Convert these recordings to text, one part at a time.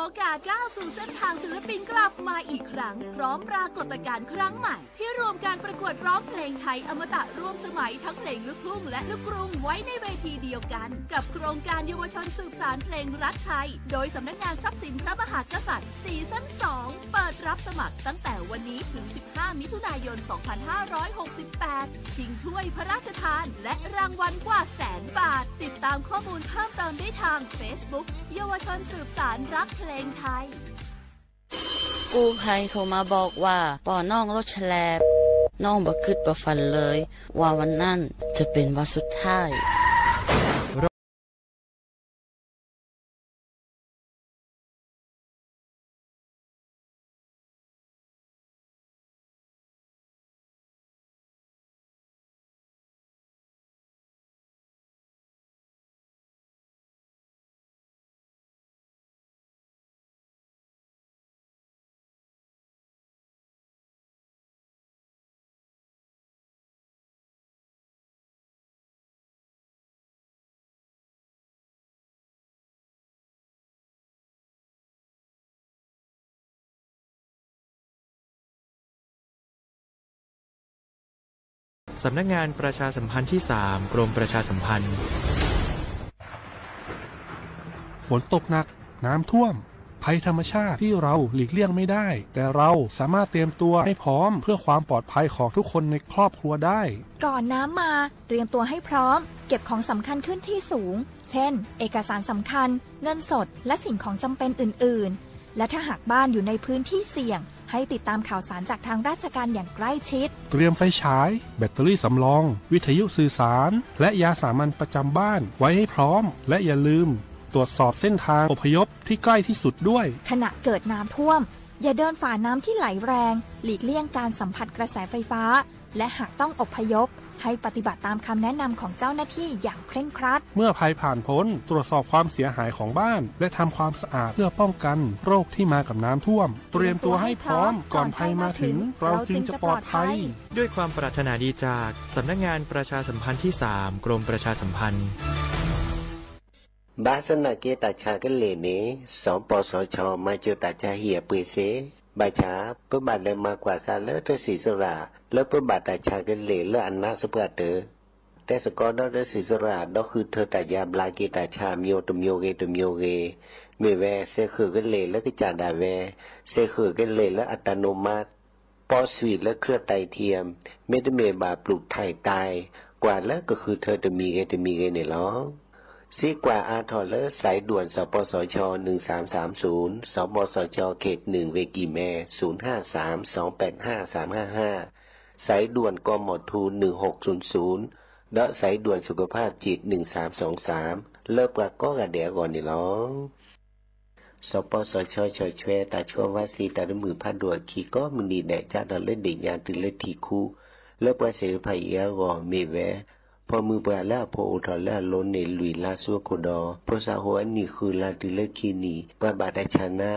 โอกาสก้าวสู่เส้นทางศิลปินกลับมาอีกครั้ง พร้อมปรากฏการณ์ครั้งใหม่ ที่รวมการประกวดร้องเพลงไทยอมตะร่วมสมัยทั้งเพลงลูกทุ่งและลูกกรุงไว้ในเวทีเดียวกัน กับโครงการเยาวชนสืบสานเพลงรักไทย โดยสำนักงานทรัพย์สินพระมหากษัตริย์ ซีซั่น สอง เปิดรับสมัครตั้งแต่วันนี้ถึง สิบห้า มิถุนายน สองพันห้าร้อยหกสิบแปด ชิงถ้วยพระราชทาน และรางวัลกว่าแสนบาท ติดตามข้อมูลเพิ่มเติมได้ทาง Facebook เยาวชนสืบสานรักเพลงไทย กู้ภัยโทรมาบอกว่าปอน้องรถแฉลบ น้องบ่คิดบ่ฝันเลยว่าวันนั้นจะเป็นวันสุดท้ายสำนักงานประชาสัมพันธ์ที่สาม กรมประชาสัมพันธ์ ฝนตกหนัก น้ำท่วม ภัยธรรมชาติที่เราหลีกเลี่ยงไม่ได้ แต่เราสามารถเตรียมตัวให้พร้อมเพื่อความปลอดภัยของทุกคนในครอบครัวได้ ก่อนน้ำมา เตรียมตัวให้พร้อม เก็บของสำคัญขึ้นที่สูง เช่น เอกสารสำคัญ เงินสด และสิ่งของจำเป็นอื่นๆ และถ้าหากบ้านอยู่ในพื้นที่เสี่ยง ให้ติดตามข่าวสารจากทางราชการอย่างใกล้ชิด เตรียมไฟฉาย แบตเตอรี่สำรอง วิทยุสื่อสาร และยาสามัญประจำบ้านไว้ให้พร้อม และอย่าลืมตรวจสอบเส้นทางอพยพที่ใกล้ที่สุดด้วย ขณะเกิดน้ำท่วม อย่าเดินฝ่าน้ำที่ไหลแรง หลีกเลี่ยงการสัมผัสกระแสไฟฟ้า และหากต้องอพยพ ให้ปฏิบัติตามคำแนะนำของเจ้าหน้าที่อย่างเคร่งครัด เมื่อภัยผ่านพ้น ตรวจสอบความเสียหายของบ้าน และทำความสะอาดเพื่อป้องกันโรคที่มากับน้ำท่วม เตรียมตัวให้พร้อม ก่อนภัยมาถึง เราจึงจะปลอดภัย ด้วยความปรารถนาดีจากสำนักงานประชาสัมพันธ์ที่สาม กรมประชาสัมพันธ์ ဘၣ်ဆၣ်သနာ်က့ တၢ်ဆါကလဲာ်န့ၣ် စီၤပီစီၤဆၢ မၤစၢၤတၢ်ဆါဟံၣ်အပှ့ၤစ့, ဘၣ်ဆၣ် ပဘၣ်လဲၤမၤကွၢ်စးလၢတၢ်စံးစရၣ် လၢပဘၣ်တၢ်ဆါကလဲာ်လၢအနါစပှၢ်တၢၢ်, တဲသကိးဒီးတၢ်စံးစရၣ် ဒီးဃုထၢတၢ်ယါဘျါက့ၤတၢ်ဆါအမျိုးတမျိုးဂ့ၤတမျိုးဂ့ၤ, မ့ၢ်ဝဲ စဲးဃုာ်ကလဲာ်လၢကစၢ်ဒၣ်ဝဲ, စဲးဃုာ်ကလဲာ်လၢအတၢ်နိးမး ပီဆွံာ်လၢเครื่องไตเทียม, မ့တမ့ၢ်ဘၣ်ပျုၢ်ထံၣ်တၢ်, ကွၢ်လၢကဃုထၢတမံၤဂ့ၤတမံၤဂ့ၤန့ၣ်လီၤ. စံးကွၢ်အါထီၣ်လၢ สายด่วน สปสช หนึ่งสามสามศูนย์ สปสช เขตหนึ่ง เวกิแม ศูนย์ห้าสาม สองแปดห้า สามห้าห้า สายด่วน กมธ หนึ่งหกศูนย์ศูนย์ ဒီး สายด่วนสุขภาพจิต หนึ่งสามสองสาม လၢပှၤကိးဂၤဒဲးအဂီၢ်န့ၣ်လီၤ. စီၤပီစီၤဆၢ ဆီၣ်ထွဲတၢ်ဆှၢဝါစ့တၢ်တမုာ်ဖးဒိၣ်အခံ ကိးမုၢ်နံၤဒဲး ကၢ်ထီၣ်လၢဒ့ၣ်ညါတုၤလၢထံၣ်ခူ လၢပှၤသ့ၣ်တဖၣ်အံၤအဂီၢ် မ့ၢ်ဝဲ ဖိမုၣ်ပှၢ်လၢအဖိအိၣ်ထီၣ်လၢအလိၤန့ၣ် လွံၢ်လါဆူအခိၣ်ဒီး ဖိသၣ်ဟိအနံၣ်ဃုလါတုၤလၢခံနံၣ် ပှၤဘၣ်တၢ်ဆါနါ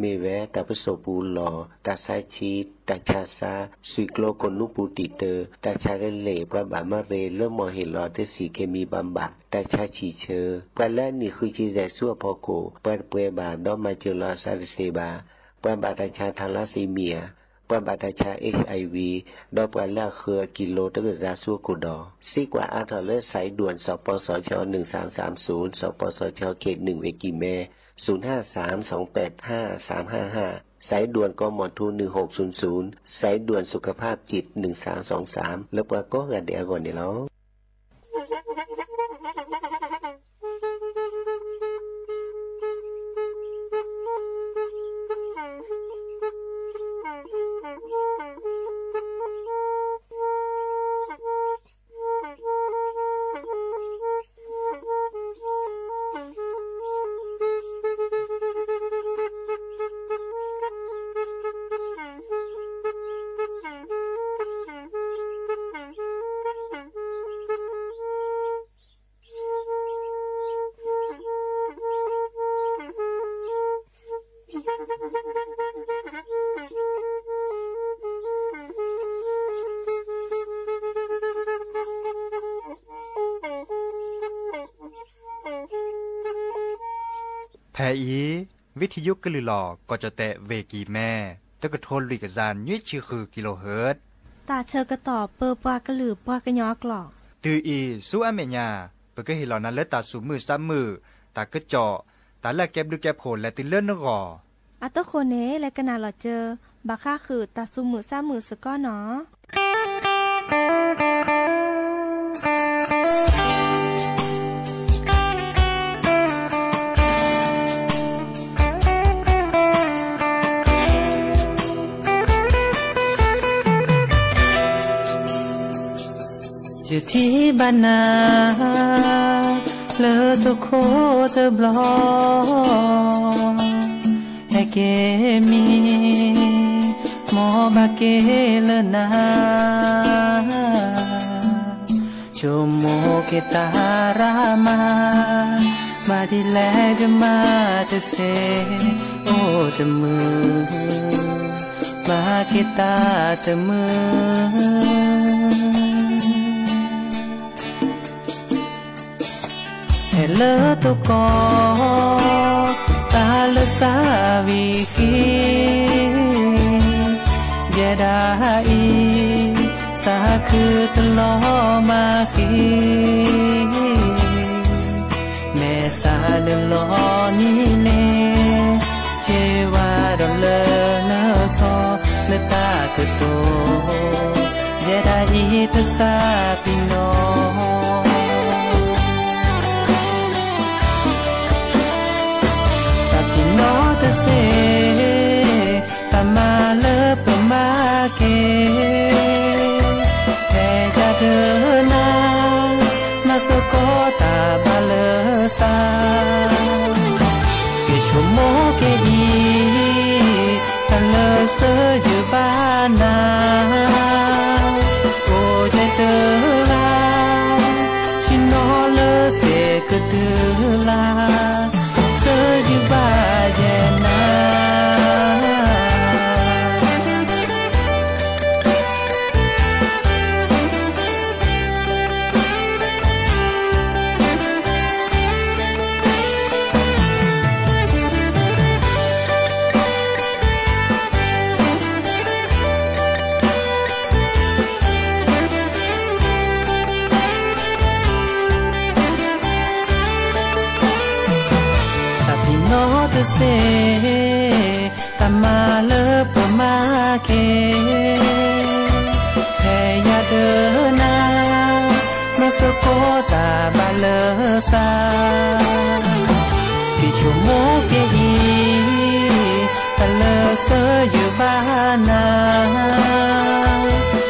မ့ၢ်ဝဲ တၢ်ပစိာ်ပူၤလီၢ်, တၢ်ဆါဆံ, တၢ်ဆါဆါ, စွံၣ်ကျိကိၣ်နူပူၤတံာ်တၢ, တၢ်ဆါကလဲာ် ပှၤဘၣ်မၤရ့ လၢမီၢ်ဟ့ၣ်လီၤတဆံၣ် เคมีบำบัด တၢ်ဆါဆံၣ်ဆၢ, ပှၤလၢအနံၣ်ဃုဆံယဲၢ်ဆူအဖီခိၣ် ပှၤတပှဲၤဘၣ် ဒီးမၤစၢၤလီၤအသးတသ့ဘၣ်, ပှၤဘၣ်တၢ်ဆါ ทาลัสซีเมีย, ပှၤဘၣ်တၢ်ဆါ HIV, ဒီးပှၤလၢအဃၢၤအကံလိတကစၢ်ဆူအခိၣ်ဒီး စံးကွၢ်အါထီၣ်လၢ สายด่วน สปสช หนึ่งสามสามศูนย์ สปสช เขตหนึ่ง เวกิแม ศูนย์ห้าสาม สองแปดห้า สามห้าห้า สายด่วน กมธ หนึ่งหกศูนย์ศูนย์ สายด่วนสุขภาพจิต หนึ่งสามสองสาม လၢပှၤကိးဂၤဒဲးအဂီၢ်န့ၣ်လီၤ. ဖဲအံၤ ဝံထံယိကလုာ်လီၤ ကီၢ်ကၠီၣ်တဲၣ် ဝ့ၢ်ကံၤမဲ တကထိလွံၢ်ကယၤနွံဆံဃု ကံလိဟၢၣ် တၢ်ဆၢကတီၢ်ပၢပှၤကလုာ်ပှၤကညီအကျိာ် တုၤအံၤဆူအမဲာ်ညါ ပကဟ့ၣ်လီၤနၤလၢတၢ်သူၣ်မုာ်သးမုာ် တၢ်ကစီၣ် တၢ်လၢအကဲဘျုးကဲဖှိၣ်လဲၤတုၤလၢနဂီၢ် အတဃိန့ၣ် လဲၤကနၣ်လီၤစၢၤ ဘၣ်ဃးဃုာ်တၢ်သူၣ်မုာ်သးမုာ်စ့ၢ်ကီးနီၤ. ယထံၣ်ဘၣ်နၤ လၢတခိၣ်တဘျီ ဟဲက့ၤမံ မ်ဘၣ်က့ၤလၢနၤ ဆိကမိၣ်က့ၤတၢ်ရၤမၤ မၤဒ်လဲၣ်ယမၤတသ့ အိၣ်တမုာ် မၤက့ၤတၢ်တမုာ် ဟဲလၢတကီၢ် တၢ်လၢသးဝံၤဃံ ယဲဒၣ်အံၤ သးခုတလီၤမၤဃံ မဲာ်သးလၢလီၤနံၤန့ၣ် ဆ့ဝါဒီးလၢနဆီ လၢတၢ်ကတိၤ ယဲဒၣ်အံၤတသးပ့ၤနီၣ် သးပ့ၤနီၣ်တသ့ တၢ်မၤလၢပမၤက့ၤ ဖဲယၤဒၢနၤ မၤသကိးတၢ်ဘၣ်လၢသး ကဆိကမိၣ်က့ၤအံၤ တၢ်လၢသၢယုၢ်ဘၣ်နၤ အိၣ်ယဲၢ်တဂၤ ဆ့ၣ်နီၤလၢစဲးကဒုလၢ် သၢယုၢ်ဘၣ်ယဲၢ်နၤ သးပ့ၤနီၣ်တသ့ တၢ်မၤလၢပမၤက့ၤ ဖဲယၤဒၢနၤ မၤသကိးတၢ်ဘၣ်လၢသး ကဆိကမိၣ်က့ၤအံၤ တၢ်လၢသၢယုၢ်ဘၣ်နၤ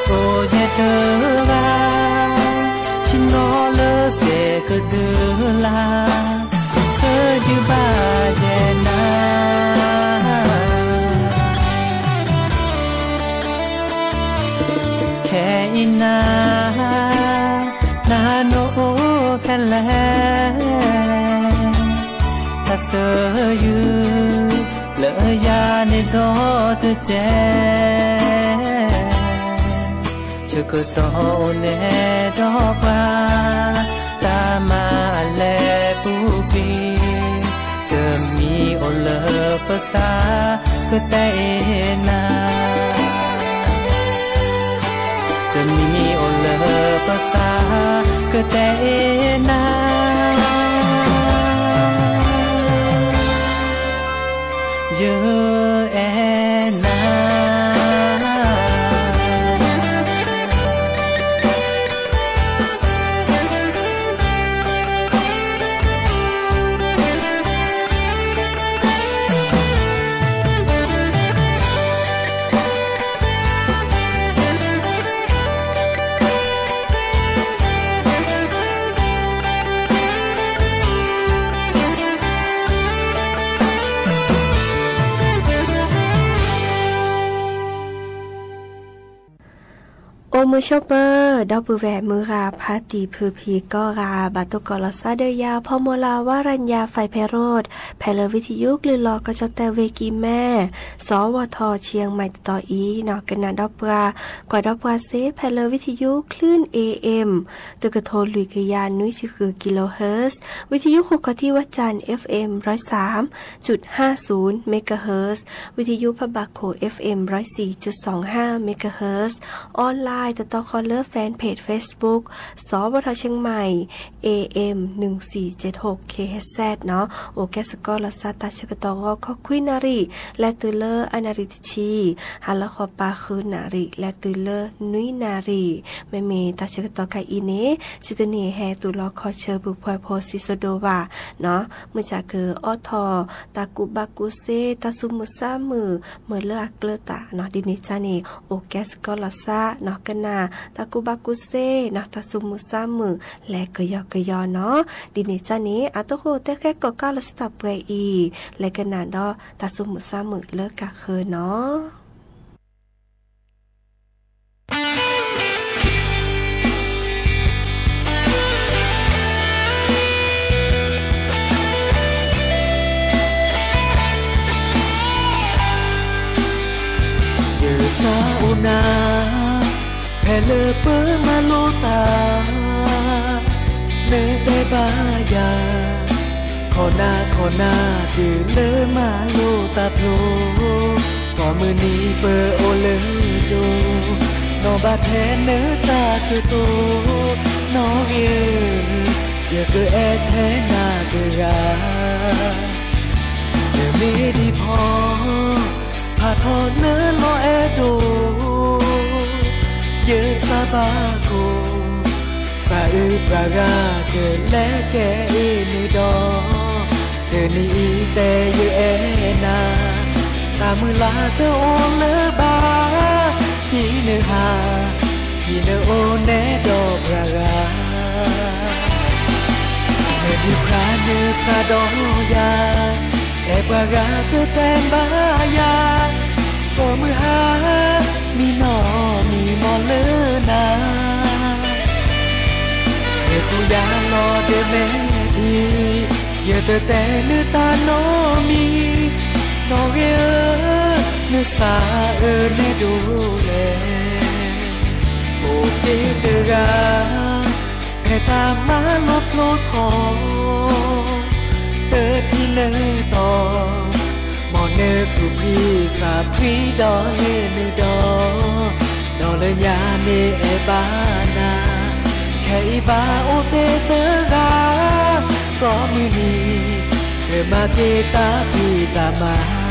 အိၣ်ယဲၢ်တဂၤ ဆ့ၣ်နီၤလၢစဲးကဒုလၢ် သၢယုၢ်ဘၣ်ယဲၢ်နၤ ခဲအံၤနၤ နၤနအိၣ်ဖဲလဲၣ် တၢ်သၢယုၢ် လၢယၤန့ၣ်ဒီးတကဲ ဆၢကတီၢ်အိၣ်နဲဒီးပှၤ တၢ်မၤအလဲၤပူၤကွံာ် တမံၤအိၣ်လၢပသးကတဲအ့ၣ်နၤ တမံၤအိၣ်လၢပသးကတဲအ့ၣ်နၤ ယအဲၣ်နၤ အိၣ်မုာ်ဆိးပၢၤ ဒီပုၢ်ဝဲၢ်မုၢ်ဂၤ ဖါတံၢ်ဖုဖံကိးဂၤ ဘၣ်တိၢ်ကီးလီၤသးဒီးယၤ ဖီမိၢ်လၢ်ဝါရညါ ဖဲဖဲရိၣ် ဖဲလၢဝံထယုကလုၢ်လီၤ ကီၢ်ကၠီၣ်တဲၣ်ဝ့ၢ်ကံၢ်မဲ စီၤဝီၤထီၣ် ဆံယဲၢ်မံးတတီၤအံၤနီၤ ကနၣ်ဒီးပှၤ ကွၢ်ဒီးပှၤစ့ ဖဲလၢဝံထယု คลื่น เอเอ็ม တကထိလွံၢ်ကယၤနွံဆံဃု กิโลเฮิรตซ์, ဝံထယုဃုခီၣ်ထံးဝဲၢ်စၣ် เอฟเอ็ม ร้อยสามจุดห้าศูนย์ เมกะเฮิรตซ์, ဝံထယုဖးဘၣ်ခိၣ် เอฟเอ็ม ร้อยสี่จุดสองห้า เมกะเฮิรตซ์, ออนไลน์ တတီၤဃီလၢ แฟนเพจเฟซบุ๊ก စီၤဝီၤထီၣ်เชียงใหม่ เอเอ็ม หนึ่งสี่เจ็ดหก เคเอชเอส နီၤ အိၣ်ကဲစ့ၢ်ကီးလီၤသး တၢ်ဆၢကတီၢ်ဂီၤ ခီခွံနၣ်ရံၣ် လဲၤတုၤလၢအနၣ်ရံၣ်တဆံ, ဟါလီၤဃီပၤဃုနၣ်ရံၣ် လဲၤတုၤလၢနွံနၣ်ရံၣ်, မ့မ့ၢ်တၢ်ဆၢကတီၢ်ခဲအံၤန့ၣ် စံးတန့ၢ်ဟဲတူၢ်လီၤခီဆၢပူၤဖှဲဖိစံးစိဒိၣ်ဘၣ်နီၤ, မုၢ်ဆါကအိးထီၣ် တၢ်ကူၣ်ဘၣ်ကူၣ်စ့ တၢ်သူၣ်မုာ်သးမုာ် မ့ၢ်လၢအကျၢၤတၢ်နီၤ, ဒ်န့ၣ်အံၤန့ၣ် အိၣ်ကဲစ့ၢ်ကီးလီၤသးနီၤ ကနၣ် တၢ်ကူၣ်ဘၣ်ကူၣ်စ့နီၤ တၢ်သူၣ်မုာ်သးမုာ် လဲၤကယီကယီနီၤ, ဒ်န့ၣ်အံၤန့ၣ် အတၢ်ဃိတဲဃဲကိးကးလီၤစတၢၢ်ပှဲၤအံၤ လဲၤကနၣ်ဒီး တၢ်သူၣ်မုာ်သးမုာ်လၢကဃၢၤနီၤ. ယစၢအိၣ်နၤ ဖဲလၢပမၤလိတၢ် နတဲဘၣ်ယၤ ခီနၤခီနၤ တုၤလၢမၤလိတၢ်ဖျိ ကိးမုၢ်နံၤပအိၣ်လၢကၠိ နီၢ်ဘၣ်ထဲနတၢ်ကတိၤ နီၢ်ဂ့ၤဧၢ ယကအဲၣ်ထဲနၤတဂၤ နမ့ၢ်ဒံးဖီ ဖးထီနလီၤအဲၣ်ဒိၣ် ယစၢဘၣ်ကိၢ် စးအုးပှၤဂၤကလဲၤကဲအ့ၣ်နုာ်ဒီး တနံၤအံၤတဲယအဲၣ်နၤ တၢ်မုၢ်လၢ်တအိၣ်လၢၤဘၣ် ဟံးနဟါ ဟံးနအိၣ်နဲဒီးပှၤဂၤ နဒုးဖျါနစးဒီးယၤ အဲၣ်ပှၤဂၤတတဲဘၣ်ယၤ ကိးမုၢ်ဟါ မံနီၢ်မံမီၢ်လၢနၤ နကူယၤလီၤဒဲမဲာ်ထံ ယတတဲနတၢ်နီတမံၤ နီၢ်ဂ့ၤဧၢ နစးအၢနဲဒိၣ်လဲၣ် အိၣ်က့ၤတဂၤ ဖဲတၢ်မၤလိဖျိထီၣ် တထံၣ်နတီၢ် မ်နသူၣ်ဖှံသးဖှံဒီးလ့ၣ်နုာ်ဒီး ဒီးလၢညါန့ၣ်အဲၣ်ဘၣ်နၤ ခဲအံၤဘၣ်အိၣ်တ့ၢ်တဂၤ ကိးမုၢ်နံၤ ကမၤက့ၤတၢ်ဖံးတၢ်မၤ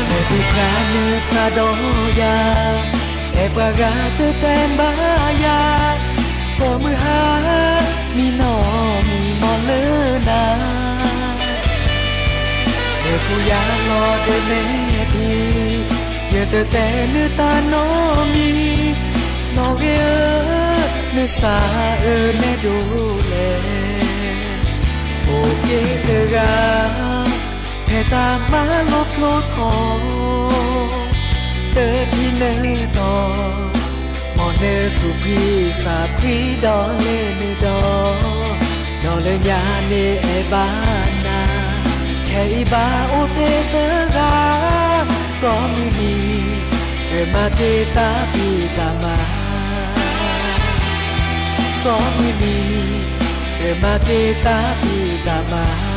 နဒုးဖျါနစးဒီးယၤ အဲၣ်ပှၤဂၤတတဲဘၣ်ယၤ ကိးမုၢ်ဟါ မံနီၢ်မံမီၢ်လၢနၤ နကူယၤလီၤဒဲမဲာ်ထံ ယတတဲနတၢ်နီတမံၤ နီၢ်ဂ့ၤဧၢ နစးအၢနဲဒိၣ်လဲၣ် အိၣ်က့ၤတဂၤ ဖဲတၢ်မၤလိဖျိထီၣ် တထံၣ်နတီၢ် မ်နသူၣ်ဖှံသးဖှံဒီးလ့ၣ်နုာ်ဒီး ဒီးလၢညါန့ၣ်အဲၣ်ဘၣ်နၤ ခဲအံၤဘၣ်အိၣ်တ့ၢ်တဂၤ ကိးမုၢ်နံၤ ကမၤက့ၤတၢ်ဖံးတၢ်မၤ ကိးမုၢ်နံၤ ကမၤက့ၤတၢ်ဖံးတၢ်မၤ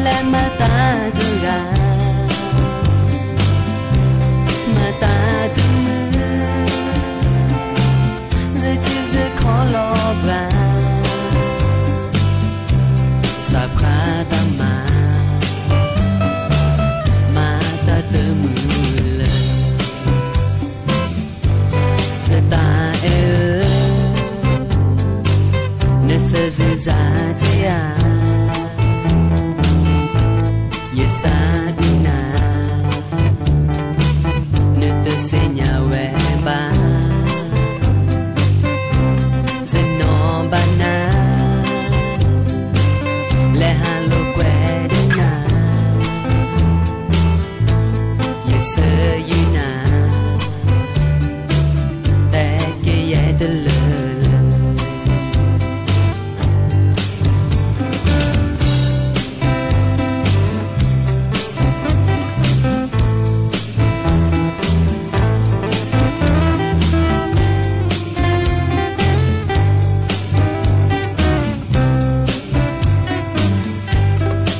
လဲၤမၤတၢ်တဂၤ, မၤတၢ်တမုာ်, ယစုယခီလီၤပှၤ, စးဖှါတၢ်မၤ, မၤတၢ်တမုာ်လၢ ယတၢ်အဲၣ်ဧၢ, နစၢၤစုစၢ်တ့ဧါ, ယစၢ်ဒုးနၤ, နတသ့ၣ်ညါဝဲဘၣ်, ယနီၣ်ဘၣ်နၤ, လဲၤဟးလိာ်ကွဲဒီးနၤ, ယစၢၤယုာ်နၤ, တဲက့ၤယဲတလၢာ်လၢာ်.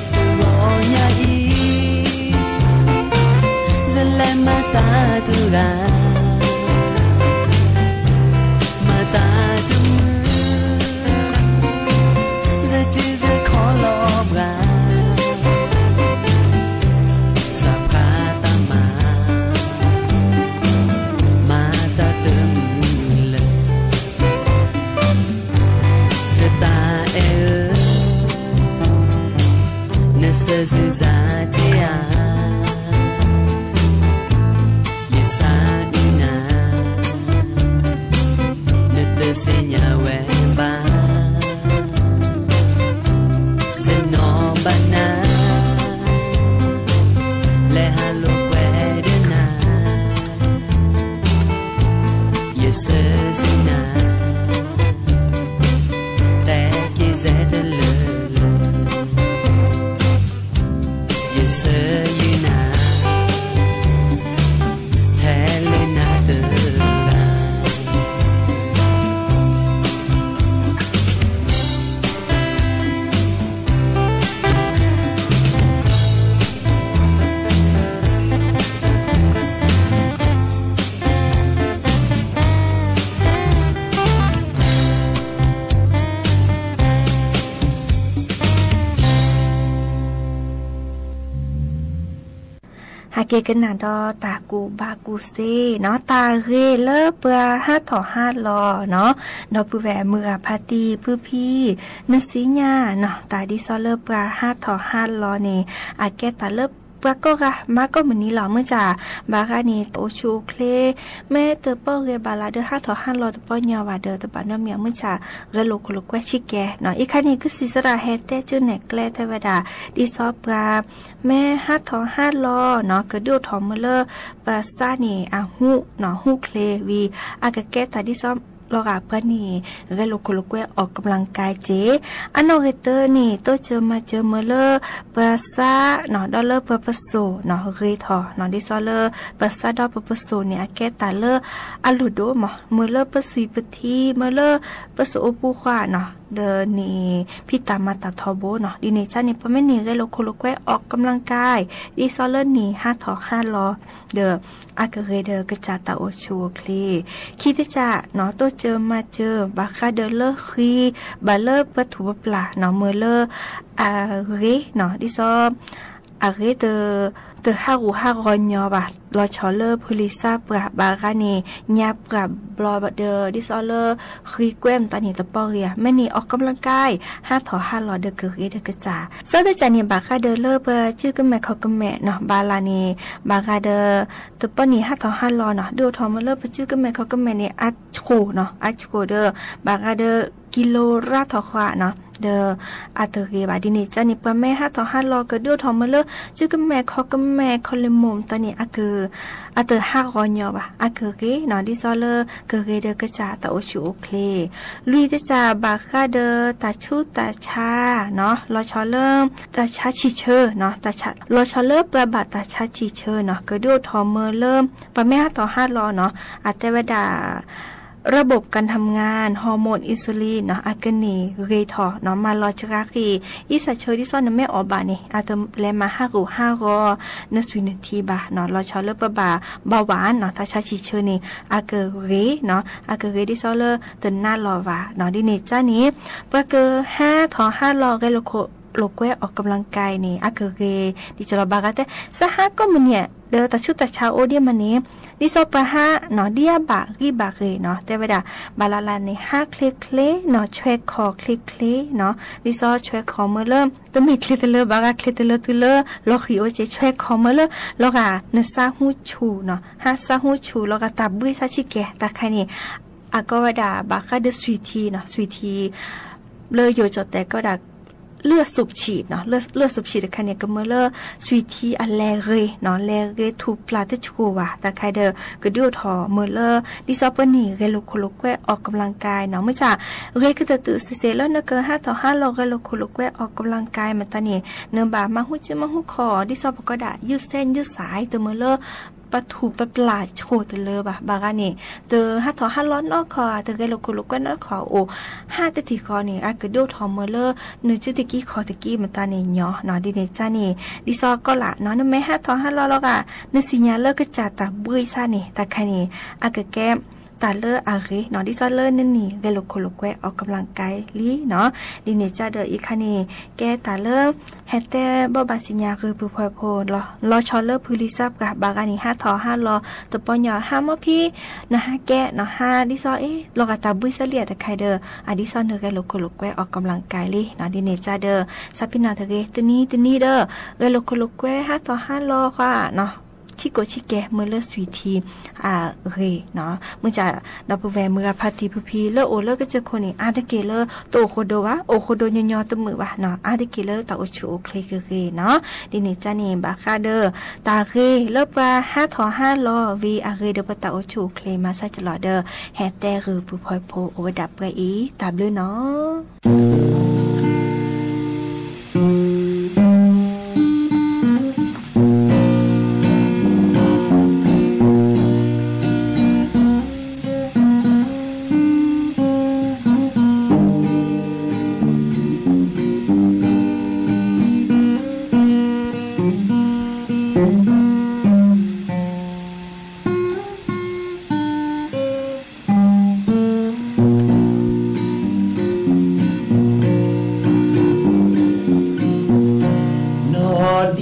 တဂီၤညါအံၤ, ယလဲၤမၤတၢ်တဂၤ, မၤတၢ်တမုာ်, ယစုယခီလီၤပှၤ, စးဖှါတၢ်မၤ, မၤတၢ်တမုာ်လၢ ယတၢ်အဲၣ်ဧၢ, နစၢၤစုစၢ်တ့ဧါ, ယစၢ်ဒုးနၤ, နတသ့ၣ်ညါဝဲဘၣ်, ယနီၣ်ဘၣ်နၤ, လဲၤဟးလိာ်ကွဲဒီးနၤ, ယစၢၤစုနၤ, တဲက့ၤယဲတလၢာ်လၢာ်, ယစၢၤယုာ်နၤ, ထဲလၢနၤတဂၤ. ဟဲက့ၤကနၣ်ဒီးတၢ်ကူၣ်ဘၣ်ကူၣ်သ့နီၤ, တၢ်ဂ့ၤလၢပှၤဟးထီၣ်ဟးလီၤနီၤ, ဒီပုၢ်ဝဲၢ်မုၢ်ဂၤဖါတံၢ်ဖုဖံ, နသ့ၣ်ညါနီၤ, တၢ်ဒ်သိးလၢပှၤဟးထီၣ်ဟးလီၤန့ၣ် အကဲတၢ်လၢပှၤကိးဂၤမၤကိးမုၢ်နံၤလီၤ မုၢ်ဆါ, ဘၣ်ဂၤန့ၣ် တအိၣ်ဆူၣ်အိၣ်ချ့, မ့ၢ်တပီၢ်ဂ့ၤဘၣ်လၢဒီးဟးထီၣ်ဟးလီၤတပီၢ်ညီဘၣ်ဒီး တဘၣ်နီတမံၤ မုၢ်ဆါ, ဂဲၤလိာ်ခိၣ်လိာ်ကွဲဆံးကဲနီၤ, အံၤခါန့ၣ် ကစံးစရၣ်ဟဲတဲကၠိနဲၣ်ကျဲထဲဝဲဒၣ်, ဒ်သိးပှၤ မ့ၢ်ဟးထီၣ်ဟးလီၤနီၤ, ကဒုးအိၣ်ထီၣ်မ့ၢ်လၢ ပှၤစးန့ၣ် အဟူးနီၤ, ဟူးချ့ဝံၤ အကကဲတၢ်ဒ်သိးလီၤဂာ်ပှၤန့ၣ် ဂဲၤလိာ်ခိၣ်လိာ်ကွဲ ออกกำลังกาย က့ၢ်, အနီၣ်ဂ့ၤတၢ်န့ၣ် တိစၢၤမၤစၢၤမ့ၢ်လၢ ပှၤစးနီၤ, ဒီးလၢပှၤပစိာ်နီၤ, ဂ့ၤထီၣ်နီၤ, ဒ်သိးလၢ ပှၤစးဒီးပှၤပစိာ်န့ၣ် အကဲတၢ်လၢအလိၣ်ဒိၣ်မး, မ့ၢ်လၢပသွံၣ်ပထံ, မ့ၢ်လၢပစိာ်အိၣ်ပူၤဃီနီၤ, ဒီးန့ၣ် ဖံးတၢ်မၤတၢ်ထီဘိနီၤ, ဒ်န့ၣ်ကန့ၣ် ပမ့ၢ်န့ၢ်ဂဲၤလိာ်ခိၣ်လိာ်ကွဲ ออกกำลังกาย ဒ်သိးလၢန့ၣ်ဟးထီၣ်ဟးလီၤ ဒီးအကဂ့ၤဒီးကစၢ်တၢ်အိၣ်ဆူၣ်အိၣ်ချ့, ခံတစးနီၤ, တိစၢၤမၤစၢၤ ဘၣ်ဃးဒီးလၢဃံ, ဘၣ်လၢပှၤထူၣ်ပှၤပျၢ်နီၤ, မ့ၢ်လၢ အဂ့ၤနီၤ, ဒ်သိး အဂ့ၤ တဟးဂူာ်ဟးဂီၤညီဘၣ်, လီၤဆီလၢဖိလံၤစးပှၢ်ဘၣ်ဂၤန့ၣ် ညါပှၢ်ဘျီဒီး ဒ်သိးလၢ ဃံကွဲမတၤန့ၣ် တပီၢ်ဂ့ၤဧါ, မ့ၢ်န့ၢ် ออกกำลังกาย ဟးထီၣ်ဟးလီၤဒီးကဂ့ၤဒီးကစၢ်, စီၤတစးန့ၣ် ဘၣ်ဃးဒီးလၢပှၤစုကမဲာ်ခီၣ်ကမဲာ်နီၤ, ဘၣ်လၢန့ၣ် ဘၣ်ဃးဒီး တပီၢ်န့ၣ်ဟးထီၣ်ဟးလီၤနီၤ, ဒုးအိၣ်ထီၣ်မ့ၢ်လၢပှၤစုကမဲာ်ခီၣ်ကမဲာ်န့ၣ် အဆိၣ်နီၤ, အဆိၣ်ဒီး ဘၣ်ဃးဒီး ကံလိရါထီၣ်ဃီနီၤ, ဒီး အတဂ့ၤဘၣ်, ဒ်န့ၣ်ကန့ၣ် ပှၤမ့ၢ်ဟးထီၣ်ဟးလီၤ ကဒုးအိၣ်ထီၣ်မ့ၢ်လၢ စုကမဲာ်ခီၣ်ကမဲာ် ခီၣ်လ့ၣ်မိၢ်မတၤန့ၣ် အက အတဟးဂီၤညီဘၣ်, အကဂ့ၤနီၤ, ဒ်သိးလၢ ကဂ့ၤဒီးကစၢ်တၢ်အိၣ်ဆူၣ်အိၣ်ချ့, လွံၢ်တစး ဘၣ်ဃးဒီးတၢ်ဆူးတၢ်ဆါနီၤ, လီၤဆီလၢ တၢ်ဆါဆံၣ်ဆၢနီၤ, လီၤဆီလၢပှၤဘၣ်တၢ်ဆါဆံၣ်ဆၢနီၤ, ကဒုးအိၣ်ထီၣ်မ့ၢ်လၢ ပှၤမ့ၢ်ဟးထီၣ်ဟးလီၤနီၤ, အတဲဝဲဒၣ် ระบบการทำงาน hormone insulin နီၤ အကန့ၢ်ဂ့ၤထီၣ်နီၤ မၤလီၤစှၤဃံ အံသၣ်ဆၢ ဒ်သိးနမ့ၢ်အီၣ်ဘၣ်န့ၣ် အတလဲၤမၤဟးဂူာ်ဟးဂီၤ နသွံၣ်နထံဘၣ်နီၤ လီၤဆီလၢပဘၣ် เบาหวาน နီၤ သးဆါဆံးဆၢန့ၣ် အကဂ့ၤနီၤ အကဂ့ၤဒ်သိးလၢတနါလီၤဘၣ်နီၤ ဒ်န့ၣ်ကၢ်န့ၣ် ပှၤကဟးထီၣ်ဟးလီၤ ဂဲၤလိာ်ခိၣ်လိာ်ကွဲ ออกกำลังกาย န့ၣ် အကဂ့ၤ ဒ်ကလီၤဘၣ်ဂၤတဲ စးဟးကိးမုၢ်နံၤ ဒီးတၢ်ဆူးတၢ်ဆါအိၣ်ဒ်မးန့ၣ် ဒ်သိးပှၤဟးနီၤ ဒ်အဘၣ်ဂံၢ်ဘၣ်ဂ့ၤနီၤ တဲဝဲဒၣ် ဘၣ်လၢ်လၢ်န့ၣ် ဟးချ့ချ့နီၤ ဆွဲခေါ်ချ့ချ့နီၤ ဒ်သိးဆွဲခေါ်မၢလၢ တမ့ၢ်ချ့တလၢဘၣ်ဂၤ ချ့တလၢတုၤလၢ လီၤဃံၤအိၣ်က့ၤ ဆွဲခေါ်မၢလၢ လီၤဂာ်နစးဟူဆူၣ်နီၤ ဟးစးဟူဆူၣ် လီၤဂာ်တၢ်ဘှံးစးဆံးကဲ တၢ်ခါန့ၣ် အကီဝဲဒၣ် ဘၣ်ဃးဒီးသွံၣ်ထံနီၤ သွံၣ်ထံ လၢယိၤကၠီၣ်တဲာ်ကီဝဲဒၣ် လၢအစူးဆံးနီၤ လၢအစူးဆံးတခါန့ၣ် ကမၢလၢ သွံၣ်ထံအလဲၤဂ့ၤနီၤ လဲၤဂ့ၤထူၣ်ဖျးတဆိၣ်ဘၣ် တၢ်ခါဒီး ကဒုးအိၣ်ထီၣ်မၢလၢ ဒ်သိးပန့ၢ်ဂဲၤလိာ်ခိၣ်လိာ်ကွဲ ออกกำลังกาย နီၤ မုၢ်ဆၣ် ဂ့ၤကတၢၢ်တုၤစ့ၢ်စ့ၢ်လၢနကဟးထီၣ်ဟးလီၤ ဂဲၤလိာ်ခိၣ်လိာ်ကွဲ ออกกำลังกาย မတၤန့ၣ် နဘၣ်မၤဟူစုမၤဟူခီၣ် ဒ်သိးပကီဝဲဒၣ် ယုၢ်စဲယုၢ်စဲ တမၢလၢ ပထူၣ်ပပျးဆိၣ်တလၢဘၣ် ဘၣ်ဂၤန့ၣ် တဟးထီၣ်ဟးလီၤနီတခီၣ် တဂဲၤလိာ်ခိၣ်လိာ်ကွဲနီတခီၣ်အိၣ် ဟးတထံၣ်ဃီန့ၣ် အကဒုးအိၣ်ထီၣ်မၢလၢ နစုတကံခီၣ်တကံမတၤန့ၣ်ညီနီၤ ဒ်န့ၣ်ကၢ်န့ၣ် ဒ်သိးကီလၢ်နီၤ နမ့ၢ်ဟးထီၣ်ဟးလီၤလီၤဂာ် နသ့ၣ်ညါလၢကစၢ်တၢ်ဘှံးစးန့ၣ် တၢ်ခါန့ၣ် အကကဲ တၢ်လၢအဂ့ၤနီၤ ဒ်သိးလၢနန့ၢ်ဂဲၤလိာ်ခိၣ်လိာ်ကွဲ ออกกำลังกาย လံနီၤ ဒ်န့ၣ်ကၢ်ဒီးအံၤခါန့ၣ် ကဲတၢ်လၢ ဟဲတဲဘိးဘၣ်သ့ၣ်ညါဂ့ၤပုၢ်ဖီဖိ လီၤဆီလၢဖုလံၤသးပှၢ် ဘၣ်ဂၤန့ၣ် ဟးထီၣ်ဟးလီၤ တပီညါဟးမီၢ်ဖံ နဟးကဲနီၤ ဟးဒ်သိးအ့ၣ် လီၤဂာ်တၢ်ဘှံးစးလံတခါဒီး အဒ်သိးနဂဲၤလိာ်ခိၣ်လိာ်ကွဲ ออกกำลังกาย လံနီၤ ဒ်န့ၣ်ကၢ်ဒီး သးပ့ၤနီၣ်တဂ့ၤ တနံၤတနံၤဒီး ဂဲၤလိာ်ခိၣ်လိာ်ကွဲ ဟးထီၣ်ဟးလီၤဃီနီၤ ဆံးကိာ်ဆံးကဲ မၢလၢသွံၣ်ထံ အဂ့ၤနီၤ မုၢ်ဆၣ် ဒီပုၢ်ဝဲၢ်မုၢ်ဂၤဖါတံၢ်ဖုဖံ လၢအိၣ်လၢကစၢၢ်ခိၣ်န့ၣ် အါတက့ၢ်လၢ တအိၣ်ဃိဒိဘၣ် အိၣ်ဃိဒိညီညီတမုာ်ဘၣ်နီၤ အါတက့ၢ်လၢတၢ်အိၣ်ဆူၣ်အိၣ်ချ့ကဂ့ၤနီၤ ဒ်န့ၣ်ကၢ်န့ၣ် ဘၣ်ဃးဒီး တၢ်ဂ့ၤလၢပှၤဟးထီၣ်ဟးလီၤဝံၤအဂ့ၤဒီးပတၢ်အိၣ်ဆူၣ်အိၣ်ချ့မၤဆၢကလီၤဒီး ဟဲတဲဂ့ၤပုၢ်ဖီဖိအိၣ်ဝဲဒၣ်ပှဲၤအံၤ တၢ်ဘျုးနီၤ နီၢ်ဒံ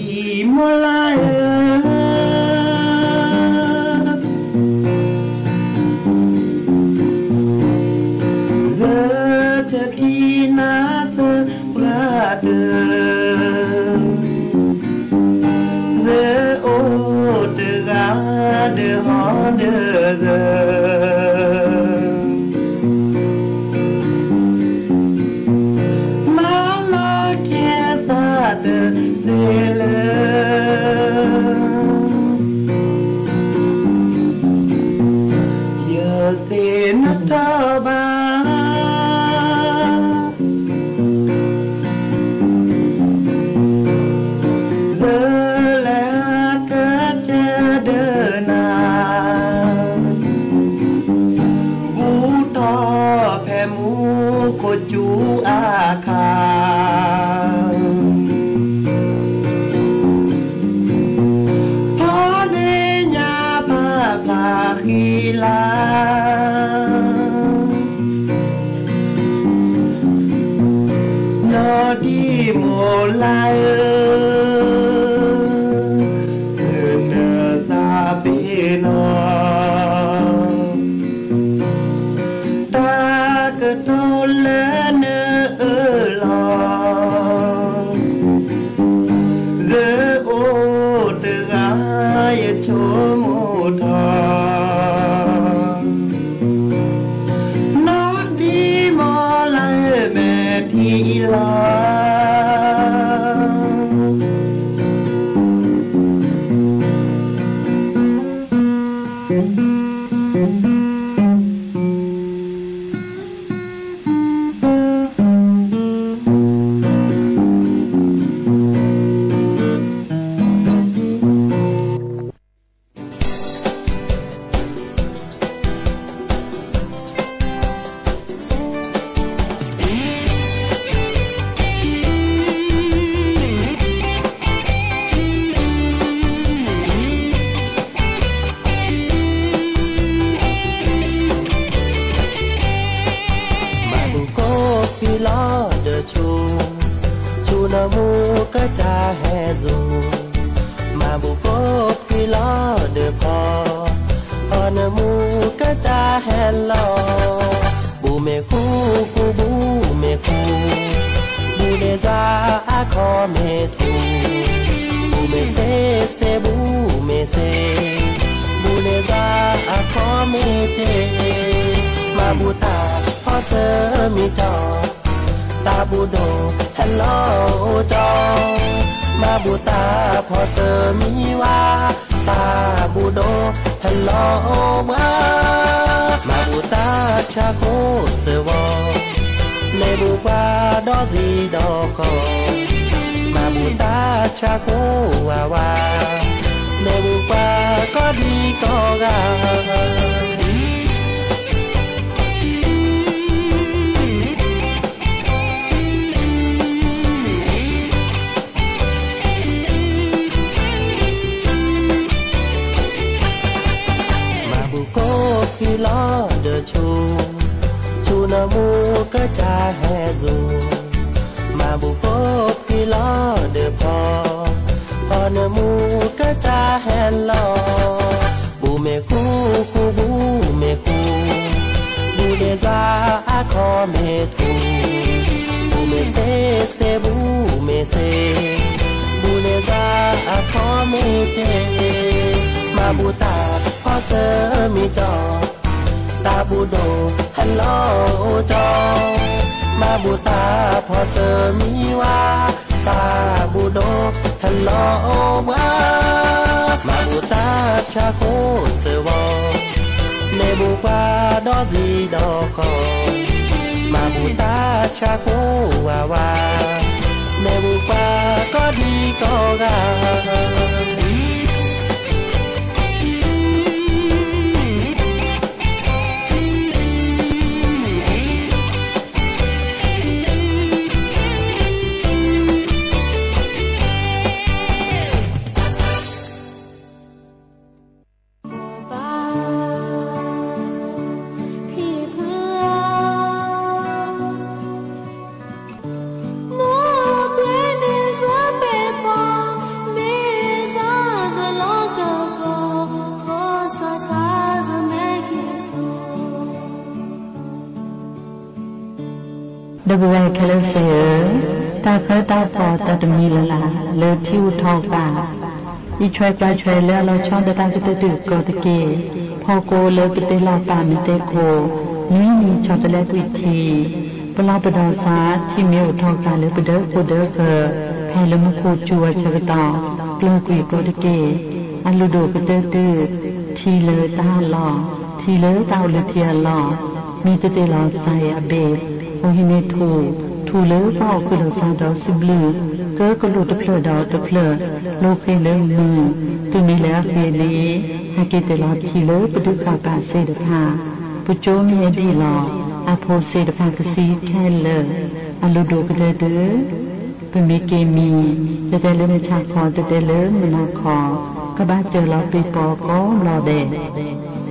ၣ်မိၢ်လၢ်ဧၢ, ယဆၢထံနၤစၢၤပှၤတၢၢ် ယအိၣ်တဂၤဒီးဟီဒီးယ မၤလီၤကဲစးတစ့လၢ ယစ့နထီၣ်ဘၣ် ယလဲၤကစၢၢ်ဒီးနၤ ဘူးထီၣ်ဖဲမူခိၣ်ကၠူအခါ ဖီဒ့ညါပာ်ဖျါဃံလၤ နီၢ်ဒံၣ်မိၢ်လၢ်ဧၢ, နသးပ့ၤနီၣ် တၢ်ကတိၤလၢနအၢၣ်လီၤ ယအိၣ်တဂၤယဆိကမိၣ်ထီၣ် နီၢ်ဒံၣ်မိၢ်လၢ်ဧၢ မဲာ်ထံလီၤ မၤဘူၣ်ဃိဖှံလီၤဒီးဖီ, ဖီနမူကစၢ်ဟဲလီၤ. ဘူၣ်မ့ၢ်ဃူဃူဘူၣ်မ့ၢ်ဃူ, ဘူၣ်န့ၢ်စှၤအခီၣ်မ့ၢ်ထူ, ဘူၣ်မ့ၢ်စ့စ့ဘူၣ်မ့ၢ်စ့, ဘူၣ်န့ၢ်စှၤအခီၣ်မ့ၢ်တ့, မၤဘူၣ်တၢ်ဖီစၢမံၤတီၢ် တၢ်ဘူၣ်ဒိၣ်ဟဲလီၤအိၣ်ကၠီ, မၤဘူၣ်တၢ်ဖီစၢမံၤဝါ, တၢ်ဘူၣ်ဒိၣ်ဟဲလီၤအိၣ်ဘှါ, မၤဘူၣ်တၢ်ဆါကိးစၢၤဝီ, မ့ၢ်ဘူၣ်ပှၤဒီးစံဒီးဃီ, မၤဘူၣ်တၢ်ဆါကိးဝးဝး, မ့ၢ်ဘူၣ်ပှၤကိးဒံကိးဂၤ မၤဘူၣ်ဃိဖှံလီၤဒီးဆူ, ဆူနမူကစၢ်ဟဲစိၤ, မၤဘူၣ်ဃိဖှံလီၤဒီးဖီ, ဖီနမူကစၢ်ဟဲလီၤ. ဘူၣ်မ့ၢ်ဃူဃူဘူၣ်မ့ၢ်ဃူ, ဘူၣ်န့ၢ်စှၤအခီၣ်မ့ၢ်ထူ, ဘူၣ်မ့ၢ်စ့စ့ဘူၣ်မ့ၢ်စ့, ဘူၣ်န့ၢ်စှၤအခီၣ်မ့ၢ်တ့, မၤဘူၣ်တၢ်ဖီစၢမံၤတီၢ်, တၢ်ဘူၣ်ဒိၣ်ဟဲလီၤအိၣ်ကၠီ, မၤဘူၣ်တၢ်ဖီစၢမံၤဝါ, တၢ်ဘူၣ်ဒိၣ်ဟဲလီၤအိၣ်ဘှါ, မၤဘူၣ်တၢ်ဆါကိးစၢၤဝီ, မ့ၢ်ဘူၣ်ပှၤဒီးစံဒီးဃီ, မၤဘူၣ်တၢ်ဆါကိးဝးဝး, မ့ၢ်ဘူၣ်ပှၤကိးဒံကိးဂၤ ဒီပုၢ်ဝဲၢ်ခဲလၢာ်သ့ၣ်ဧၢ, တၢ်ဃၢတၢ်ဃီၤတၢ်တမံၤလၢ်လၢ်လၢထံအိၣ်ထီၣ်ပှၤ, အံးထွဲကွၢ်ထွဲလၢအလီၤဆီဒၣ်တၢ်ကတၢၢ်တကီၢ်တက့ၢ်, ဖီကိလၢပတဲလီၤပာ်မ့ၢ်တဲခိၣ်, နွံနံၤဆီတလဲကွံာ်ထံ, ပလီၢ်ပဒီးစးထံမ့ၢ်အိၣ်ထီၣ်ဃာ်လၢပဒၢးဃိၣ်ဒၢးဃၢၤ, ဖဲလၢမူခိၣ်စူၤအဆၢကတီၢ်, ကျၢၤကွံာ်ကီၢ်တက့ၢ်. အလုၢ်ဒိၣ်ကတၢၢ်တုၤ, ထံလၢတၢ်ဟးလီၢ်, ထံလၢတၢ်အိၣ်လၢထံအလီၢ်, မ့ၢ်တသ့ၣ်လီၤစၢ်အဘ့ၣ်, အိၣ်ဟံးန့ၢ်ထူၣ်, ထူၣ်လၢပှၤအိၣ်ဃုာ်လီၤစၢ်ဒီးစံးဘျုး, ကၢကလိာ်တဖျၢၣ်ဒီးတဖျၢၣ်, လိဃ့လၢမုၢ်, တုၤမ့ၢ်လၢအဃ့လံ, ဟဲက့ၤတ့ၢ်လီၤထံလၢပဒုးဃာ်ပာ်သ့ၣ်တဖၣ်, ပကၠိမ့ၢ်ဟဲဒံၣ်လီၤ, အဖိသ့ၣ်တဖၣ်ကသံခဲလၢာ်, အလုၢ်ဒိၣ်ကတၢၢ်တုၤ ပမ့ၢ်က့ၤမံၤ, တတဲလၢမုၢ်ဆါခီ, တတဲလၢမုၢ်နၤခီ, ကဘၣ်စၢၤလီၤပ့ၤပီၤကိးဘျီဒဲး.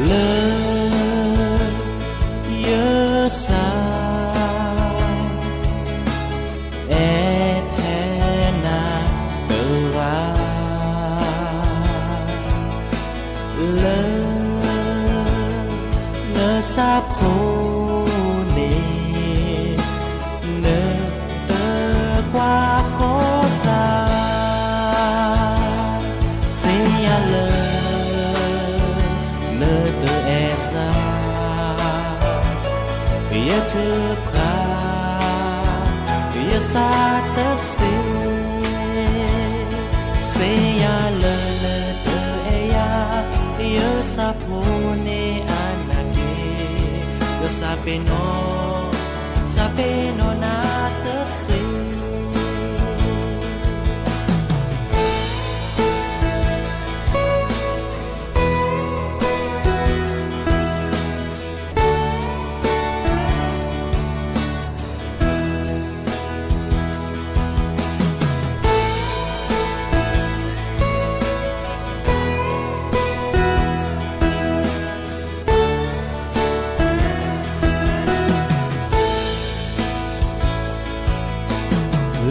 လၢ ယစၢ် အဲၣ်ထဲနၤတဂၤ လၢ နဆၢဖိန့ၣ် နတကွၢ်ဃီစၢ် စ့ယၤလၢ နတအဲၣ် နီၤ, စးပ့ၤနီၣ်နၤတသ့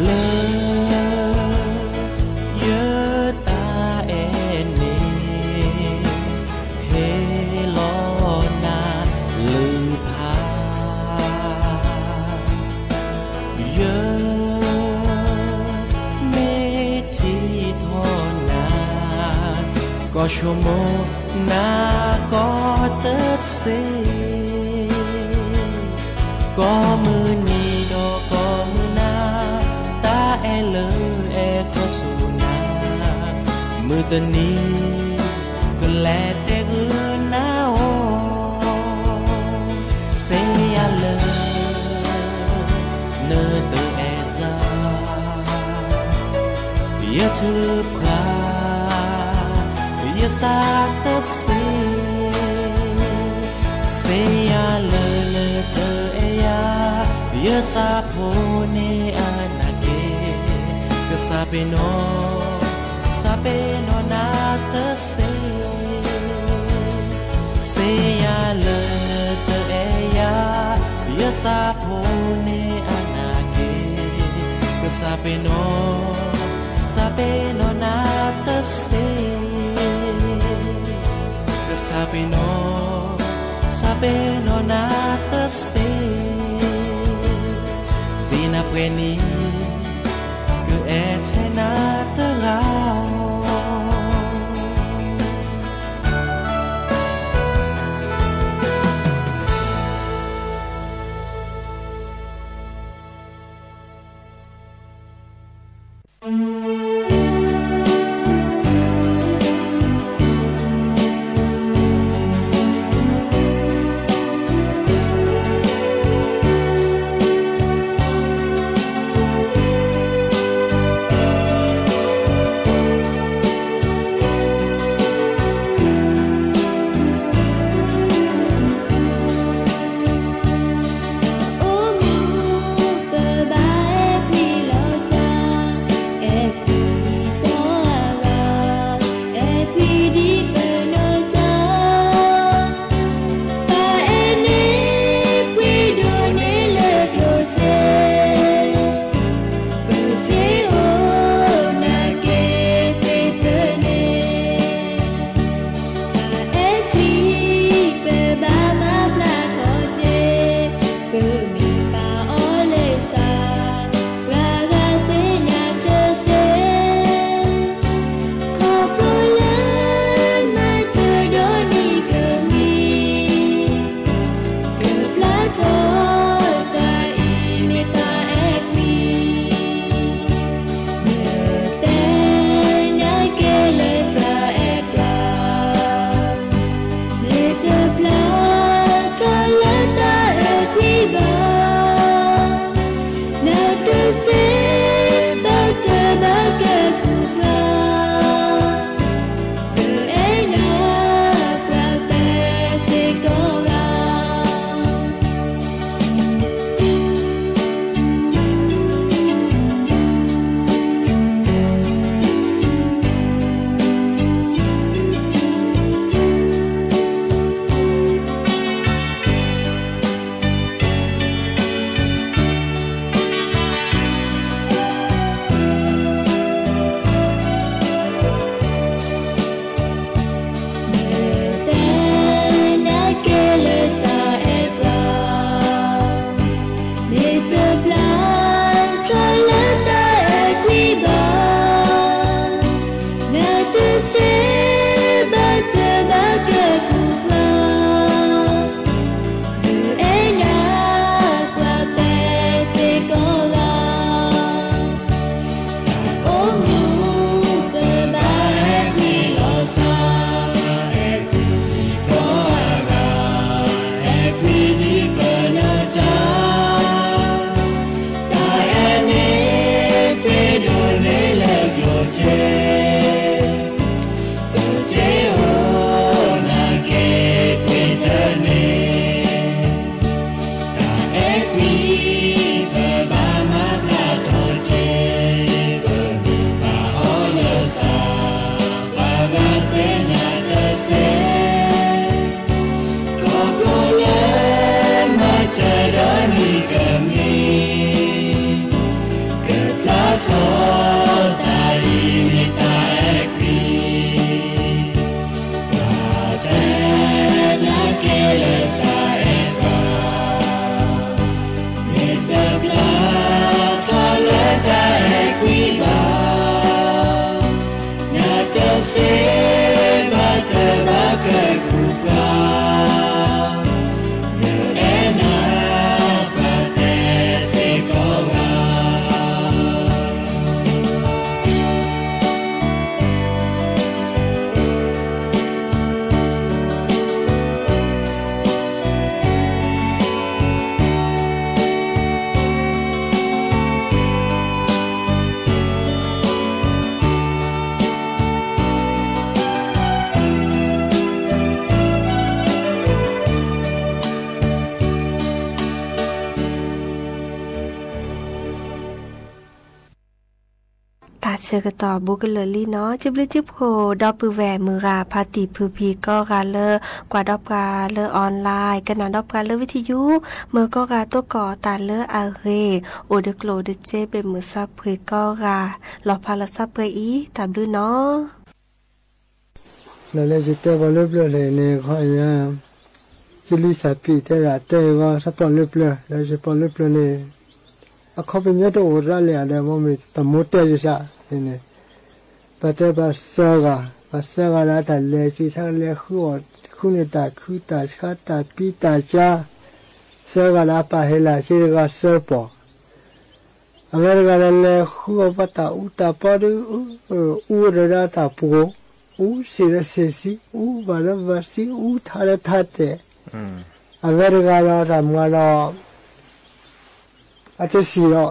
လၢ ယတၢ်အဲၣ်န့ၣ် ဟ့ၣ်လီၤနၤလၢပၢ်, ယ မ့ၢ်ထံၣ်ထီၣ်နၤ, ကီၢ်ဆိကမိၣ်နၤကီၢ်တသ့, ကိးမုၢ်နံၤဒီးကိးမုၢ်နၤ, တၢ်အဲၣ်လၢအဲၣ်ခီဆူနၤ, မုၢ်တနံၤ ကလဲၤတဲဂုာ်နၤအီၤ, စ့ယၤလၢ နတအဲၣ်စၢ် ယထုကဖၣ် ယသးတသ့, စ့ယၤလၢနတအဲၣ်ယၤ, ယသးဖိန့ၣ်အနၢ်က့ၤ, ကစၢ်ပ့ၤနီၣ် စးပ့ၤနီၣ်နၤတသ့, စ့ယၤလၢနတအဲၣ်ယၤ, ယသးဖိန့ၣ်အနၢ်က့ၤ, ကစၢ်ပ့ၤနီၣ် စးပ့ၤနီၣ်နၤတသ့, ကစၢ်ပ့ၤနီၣ် စးပ့ၤနီၣ်နၤတသ့, စ့နၤပှဲၤနံၤ ကအဲၣ်ထဲနၤတဂၤဧိၤ. ဆၢကတီၢ်ဘူးကလၢာ်လံနီၤ, စံးဘျုးစံးဖှိၣ်ဒီပုၢ်ဝဲၢ်မုၢ်ဂၤဖါတံၢ်ဖုဖံကိးဂၤလၢ ကွၢ်ဒီးပှၤလၢ online ကနၣ်ဒီးပှၤလၢ ဝံထယုၢ်, မ့ၢ်ကိးဂၤတိၢ်ကီၢ်တၢ်လၢအဂ့ၤ, အိၣ်တကျိၣ်အိၣ်တစ့ ပ့ၢ်မုၢ်ဆါဖှ့ၤကိးဂၤ, လီၤဖးလီၤဆါပှဲၤအံၤ တၢ်ဘျုးနီၤ. လၢယတဲပှၤလၢပျၢၤန့ၣ် ခီညါ ယလံာ်စၢ်ပံးတဲဒၣ်တဲဂီၤ ဆၢပီၣ်လၢပျၢၤ ဒီးဆၢပီၣ်လၢပျၢၤန့ၣ် အခီပညီတအိၣ်ရၣ်လၢအဒီး မ့မ့ၢ်တမူတဲယုၢ်စၢ်န့ၣ် ပတဲပှၤသၢဂၤ, ပှၤသၢဂၤဒီးတၢ်လဲၤစု ဆၢကလဲၤဃုအီၣ် ဃုန့ၢ်တၢ်ခုတၢ်ဆါ တၢ်ပံတၢ်ကၢ, သၢဂၤဒီးအပၢ်ဟ့ၣ်လၢ်စ့တဂၤသၢပီၣ် အဝဲတဂၤဒီးလဲၤဃုအီၣ်ပှၤတၢ်အူတၢ်ပီဒီး အူဝဲဒီးတၢ်ပှိၤ, အူဆံးဒီးဆံးဆံး, အူဘၣ်ဒီးဘၣ်ဆံး, အူထါဒီးထါတဲာ်, အဝဲတဂၤဒီးတၢ်မၤဒီး အတဆံးဒီး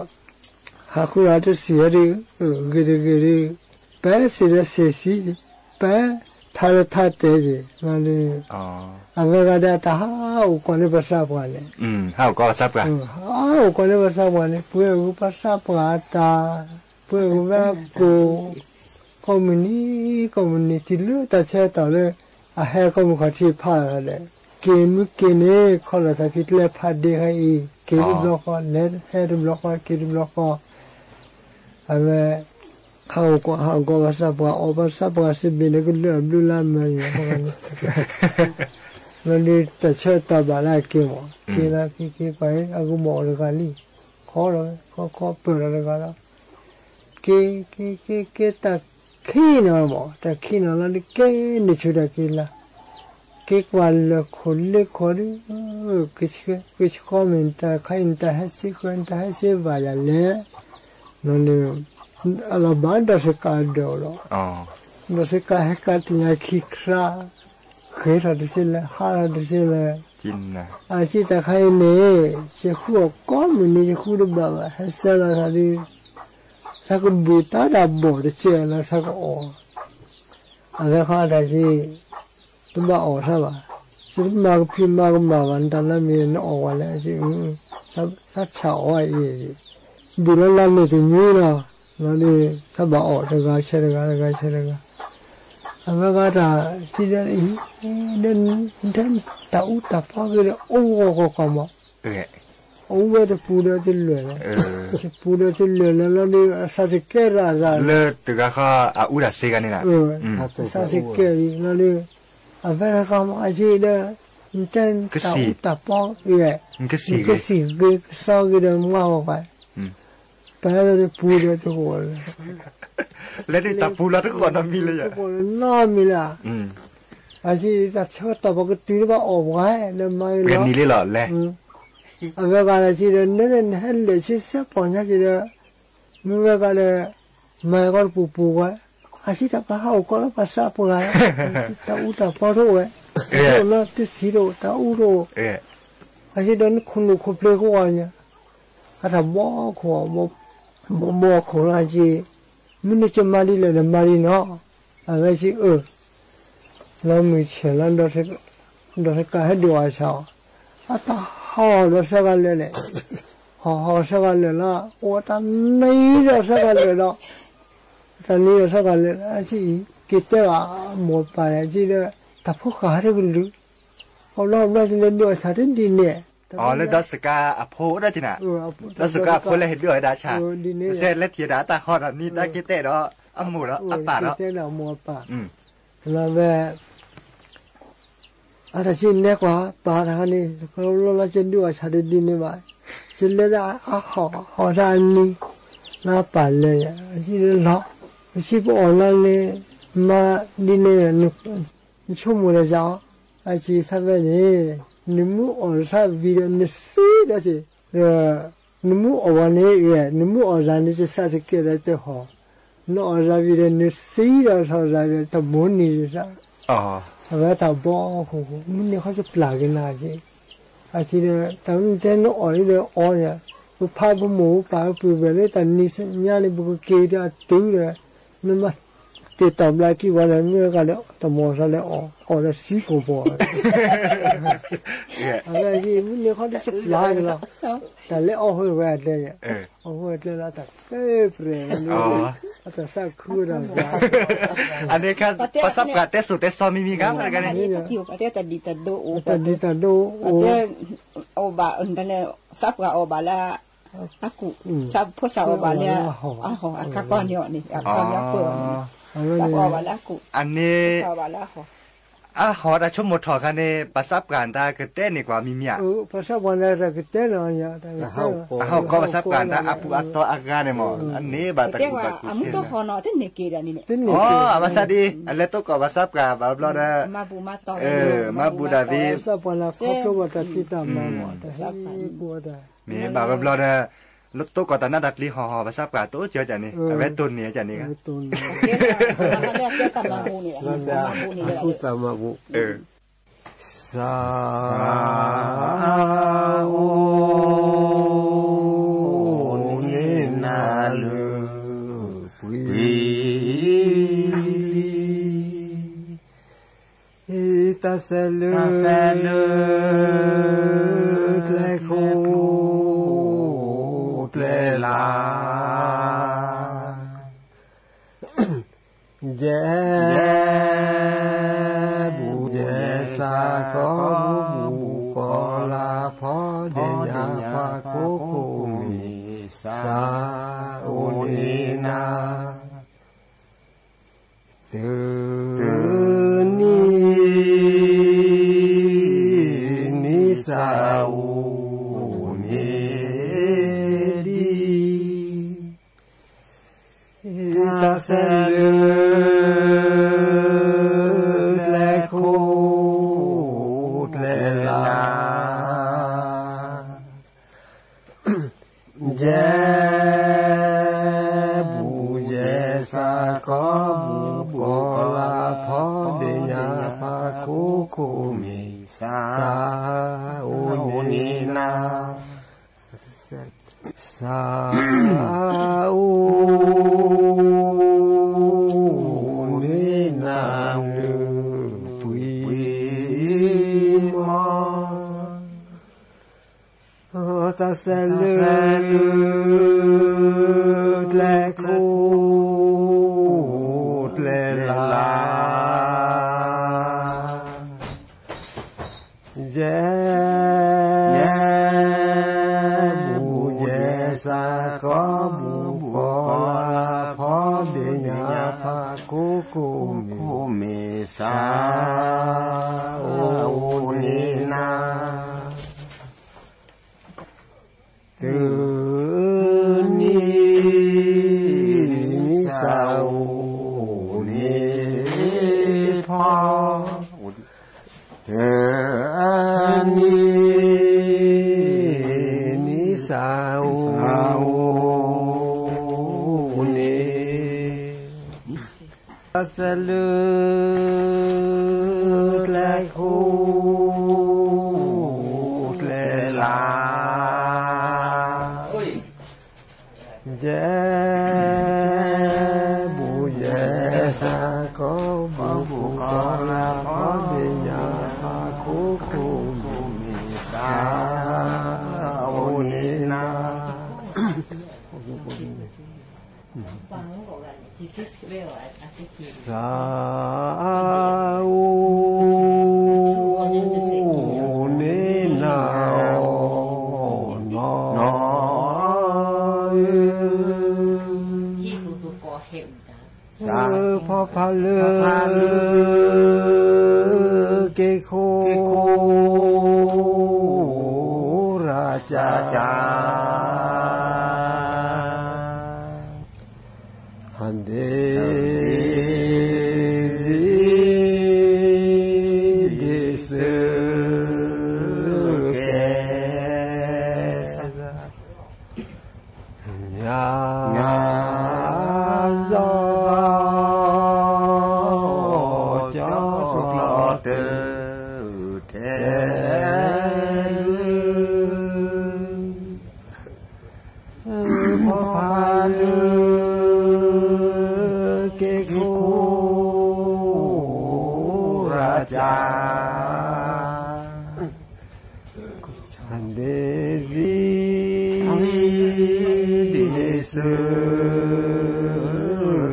ဟးဃုဒီးအတဆံးဟဲဒုး ဂ့ၤတဂ့ၤဒုး ပဆံးဒီးဆံးဆံး, ပထါဒီးထါတဲာ်က့ၤ, အဝဲဂၤဒီးတၢ်ဟးအိၣ်ကီးန့ၢ်ပှၤသးပှၢ်န့ၣ် ဟးအိၣ်ကီးန့ၢ်ပှၤသးပှၢ်န့ၣ် ပှဲၤဂုၤပှၤသးပှၢ်အတၢ်, ပှဲၤဂုၤဝဲကိး, ကိးမုၢ်နံၤ ကိးမုၢ်နံၤ တုၤလၢတၢ်ဆၢကတီၢ်လၢ အဟဲကိးမုၢ်ခီၣ်ထံးဖးဒီး က့ၤမုၢ်က့ၤန့ၣ် ခီလီၤတၢ်ဖံးကျဲဖးဒ့ခဲအံၤ က့ၤတဘျီဃီ လဲၤဟဲတဘျီဃီ က့ၤတဘျီဃီ အဝဲ ဟးအိၣ်ကီး ဟးအိၣ်ကီးပှၤသးပှၢ် အီၣ်ပှၤသးပှၢ်စံးဘ့ၣ်ဒီးကလုၢ်အဘျုးလၢအမၤန့ၣ် လီၤဒုးတၢ်ဆၢကတီၢ်ဘၣ်လၢအက့ၤမး က့ၤလီၤက့ၤက့ၤပှၤ အကမီၤအီၤတဂၤလံ ခီလီၤဝဲ ခီခီပၢၢ်လီၤတဂၤလီၤ က့ၤက့ၤက့ၤက့ၤတၢ်ခံနီၤမး တၢ်ခံနီၤလီၤဒုးက့ၤန့ၢ်ဆူတၢ်က့ၤလၢ က့ၤကွၢ်လၢၢ်ခိၣ်လ့ခိၣ်ဒုး ကဆှီမ့ၢ်နတၢ်ခါအံၤ နတၢ်ဟဲစ့ဃၢၤ နတၢ်ဟဲစ့ဘၣ်ယၤလဲၣ် နီၤန့ၣ် အလီၤဘၣ်ဒီးစကးဒၢးလီၤ ဒီးစကးဟဲကးတ့ၢ်ညါခံချါ ဃ့ထီၣ်တစ့လဲၣ် ဟးထီၣ်တစ့လဲၣ် အစံးတၢ်ခါအံၤန့ၣ် ယဃုအီၣ်ကိးမုၢ်နံၤ ယဃုတဘၣ်ဘၣ် ဟဲဆၢလီၤသးဒုး ဆၢကဘုၣ်တၢ်ဒၣ်ဘီၣ်တစဲးလီၤ ဆၢကအီၣ် အဝဲဃီတၢ်စံး တဘၣ်အီၣ်ဆၢဘၣ်, စံးတမၤကဖံးမၤကမၣ်ဘၣ် နတၢ်လၢမ့ၢ်နအီၣ်ဝဲလဲၣ်, စံး ဆၢဆၣ်အီၣ်အံၤ, ဘုၣ်လီၤလၢန့ၣ်တညွံလီၤ, လီၤဒုး ဆၢဘၣ်အီၣ်တဂၤဆဲးတဂၤ တဂၤဆဲးတဂၤ, အဝဲဂၤတၢ်စံးဒီးအံၤ, ဒီး တၢ်အူတၢ်ပီက့ၤဒီး အိၣ်ဂီၢ်ဂီၢ်ဂီၢ်မး အိၣ်ဝဲတပူၤဒီးတလၢာ်လီၤ, တပူၤဒီးတလၢာ်လီၤ လီၤဒုး အသးတကဲရၣ်ရၣ်လၢ တဂၤဃီအအူတၢ်စ့ဂၤန့ၣ်လီၤ, အသးတကဲလီၤလီၤဒုး အဝဲတဂၤမးအစံးဒီး နတဲတၢ်အူတၢ်ပီဂ့ၤ, နကစံးဂ့ၤ ကစီဂ့ၤဒီးမါဂီၢ်ဂၤ, ပဝဲတပူၤဒီးတဂီၢ်လၢ လၢဒုးတၢ်ပူၤလီၤတဂီၢ်နီတမံၤလၢယၤ, တဂီၢ်နီတမံၤလၢ အစံးတၢ်ဆၢကတီၢ်ပကတုၤလၢဘၣ်အီၣ်ပှၤလၢမါဂ့ၤလီၤ, နံၤလံလီၤလဲၣ်, အဝဲဂၤဒီးစံးဒီး နဲဒၣ်နဟဲလဲၤဆံဆဲပီၣ်ညါစံးဒီး မ့ၢ်ဝဲဂၤဒီး မၤကီၢ်တပူၤပူၤဝဲ, အစံးတၢ်ပှၤဟးအိၣ်ကီးလၢပှၤသးပှၢ်, တၢ်အူတၢ်ပီတအိၣ်ဝဲ, တအိၣ်လၢတဆံးတအိၣ် တၢ်အူတအိၣ်, အစံးဒီးနခိၣ်နူာ်ခိၣ်ဖျ့ကဝီၤညါ, အတၢ်ဘီခိၣ်, ဘီဘီခိၣ်လၢအစံး, မ့ၢ်နကမၤဒ်လဲၣ်နမၤဒ်နီၤ, အဝဲစံးအၢ လီၤမုၢ်ဆဲးလီၤ ဒီးစကးဟဲဒုးအီၣ်ဆၣ်အီၤ, အတၢ်ဟီၣ်ဒီးသၢဂၤလၢာ်န့ၣ်, ဟီၣ်ဟီၣ်သၢဂၤလၢာ်လီၤ, အိၣ်တၢ်နံၤဒီးသၢဂၤလၢာ်ဒီး, တၢ်နံၤဒီးသၢဂၤလၢာ်လီၤ, အစံးအံၤ က့ၤတဲဘၣ်မိၢ်ပၢ်န့ၣ် အစံးဒီး တၢ်ဖိဃာ်ဟဲတကလုာ်, အဘျီဘျီလဲၤဒုးအီၣ်ဆၣ်တဒ်န့ၣ်, လၢဒီးစကးအဖိဒၣ်က့ၤနၤ, ဒီးစကးအဖိလၢဟဲဒုးအီၣ်ဝဲဒၣ်ဆၣ်, စဲးလဲၤထံၣ်ဒၣ်အတၢ်ဟီၣ်ဒီးနံၤတၢ်က့ၤတဲဒီး အမိၢ်ဒီးအပၢ်ဒီး တဲဒီးမိၢ်အပၢ်, လီၤဝဲ အတၢ်စံးနဲကွၢ်ပၢ်တခါန့ၣ် ကလီလီလီကဲဒုးအီၣ်ဆၣ်တဒ်န့ၣ်ဘၣ်, ကလဲၤဒၣ်အဟီၣ်ဟီၣ်တၢ်အနံၤ, လၢအပၢ်လဲၤယၤ အစံးလီၤ, ပစံးပအီၣ်လီၤန့ၣ်, မၤဒ်န့ၣ်, နဆိကမိၣ်ဒီးယၤအီၤ, အစံးဆၢဖဲန့ၣ်, နမ့ၢ်အီၣ်ဆၣ်ဝံၤဒီးနသံဒီးစ့ၢ်, နမ့ၢ်အီၣ်ဝဲန့ၣ်, နမ့ၢ်အီၣ်သးန့ၣ် ကစၢ်စကဲးဒီးတဟီၣ်, နအီၣ်သးဝံၤဒီးနသံဒီးထီၣ်သးဒီးတဘိနံၤဒ်သး, အဝဲတၢ်ဘီအီၣ်ဃိဃိ မုၢ်န့ၢ်ခီကပျၢ်က့ၤနၤက့ၤ, အစံးဒီး တၢ်မ့ၢ်တဲနအီၣ်အံၤဒီးအီၣ်န့ၣ်, ပဖးပမိၢ်ပပၢ်ပှၤဝဲလၢတၢ်နံၤညါန့ၣ် ပကက့ၤဒီးအတုၤဒီး, နမၤတ့ၢ်တီၢ်ဘျါကံၢ်ပှၤဒီး မ့ၢ်ဝဲဂၤဒီးတမီၤသးလၢအီၣ်, အီၣ်ဒီးသံကိာ်ပီၤ, အဝဲစံး မုၢ်န့ၢ်ခီဒ်ကပျၢ်က့ၤလီၤ, တၢ်လၢအီၣ်ဃုာ်ဝဲအကျဲ, အီၣ်ဃုာ်အကျဲလီၤ တၢ်ကဲပြဲၢ်ဝဲန့ၣ် တၢ်သးခုဝဲဒၣ်, အန့ၣ်ခါ ပှၤသးပှၢ်တဲစိၤတဲစီမံၤမံၤခါ, တၢ်ဒ်တၢ်ဒိၣ်, တၢ်ဒ်တၢ်ဒိၣ်အိၣ်, သးပှၢ်အီၣ်ဘၣ်လၢအကူၣ်, ဖိသၣ်အီၣ်ဘၣ်လၢအဟီၣ်, အခါခီန့ၣ်အီၤန့ၣ်, အခါန့ၣ်အီၤ, သးပှၢ်အီၣ်ဘၣ်လၢအကူၣ်, အန့ၣ် အဟီၣ်တၢ်ဆိကမိၣ်ထီၣ်ခါန့ၣ် ပှၤသးပှၢ်တၢ်ကတဲန့ၢ်ကွၢ်မံၤမံၤဧါ, ပှၤသးပှၢ်တၢ်ကတဲန့ၢ်, အဟီၣ်ကီးပှၤသးပှၢ်တၢ်အပူၤအတီၤအဂၤန့ၣ်မး, အန့ၣ်ဘၣ်တၢ်ကူၣ်ဘၣ်ကူၣ်စ့, အဘၣ်ဆၣ်ဒ် အလဲၤသကိးပှၤသးပှၢ်ဘၣ်ဘျီဒီး, မၤဘူၣ်မၤတီၢ်, မၤဘူၣ်ဒၣ်သ့, မ့ၢ်ဘၣ်ဘျီဘျီဒီး သကိးတၢ်နးတၢ်ကျံၤဟီၣ်ဟီၣ် ပှၤသးပှၢ်တအိၣ်ကၠီကန့ၣ် အဝဲတိၢ်န့ၢ်ကန့ၣ်, သးအိၣ်န့ၢ်နၤလၢ ပှဲၤလံ, တၢ်ဆဲးလၢ ကျဲခိၣ်ကျဲလး, ယဲၢ်ဘူၣ်ယဲၢ်စး ကီၢ်ဘူၣ်ကီၢ်လၤ ဖီဒ့ၣ်ညါဖးခိခိၣ်မ့ၢ် သးအိၣ်န့ၢ်နၤ တနံၤနံၤ သးအိၣ်န့ၢ်ဒံး တၢ်ဆဲးလၢ ကျဲခိၣ်ကျဲလး, ယဲၢ်ဘူၣ်ယဲၢ်စး ကီၢ်ဘူၣ်ကီၢ်လၤ ဖီဒ့ၣ်ညါဖးခိခိၣ်မ့ၢ် သးအိၣ်န့ၢ်နၤ သးအိၣ်န့ၢ်နၤ လၢပှဲၤမီၢ်, တၢ်ဆဲးလၢ ကျဲခိၣ်ကျဲလး, ယဲၢ်ဘူၣ်ယဲၢ်စး ကီၢ်ဘူၣ်ကီၢ်လၤ ဖီဒ့ၣ်ညါဖးခိခိၣ်မ့ၢ် သးအိၣ်န့ၢ်နၤ တနံၤနံၤ သးအိၣ်န့ၢ်ဖီ, တနံၤနံၤ သးအိၣ်န့ၢ် တၢ်ဆဲးလၢ ကျဲခိၣ်ကျဲလး, ယဲၢ်ဘူၣ်ယဲၢ်စး ကီၢ်ဘူၣ်ကီၢ်လၤ ဖီဒ့ၣ်ညါဖးခိခိၣ်မ့ၢ် သးအိၣ်န့ၢ်နၤ သးအိၣ်န့ၢ်နၤ နီၢ်နီၢ်ဧၢ, သးဖီဖးလၢ က့ၤခိၣ် ရၢ်ကၠၢ် ဟဒ့ၣ် ဒ့ၣ်စၢၤ ကဲ ညါ ညါလီၤ ကၠီသီတၢ် ထဲ ဖီဖးလၢ က့ၤခိၣ် ရၢ်ကၠၢ် ဒ့ၣ် ဒ့ၣ်စၢၤ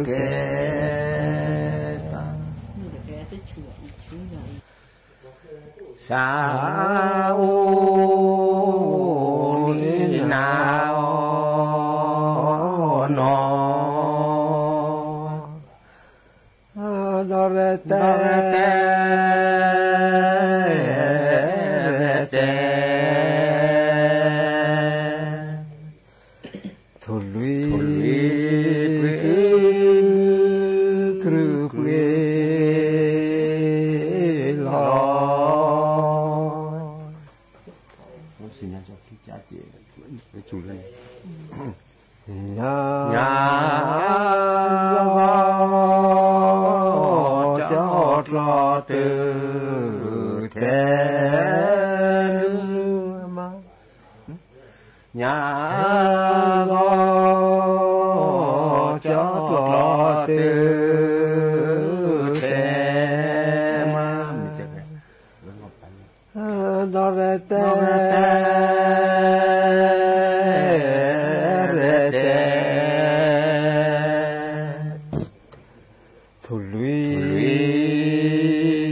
စၤအိၣ်န့ၢ်နၤအီၤနီၤ, ဒီးရဲၣ်တဲ, ရဲၣ်တဲ, ထိၣ်လွံၢ်, ထိၣ်လွံၢ်, ကုၢ်, ကုၢ်ပှ့ၤလီၤ. ညါ, ညါ, ကၠီကျီတုၤထဲ ညါ, ကၠီကျီတုၤထဲ ဒီးရဲၣ်တဲ, ရဲၣ်တဲ, ထိၣ်လွံၢ်, လွံၢ်,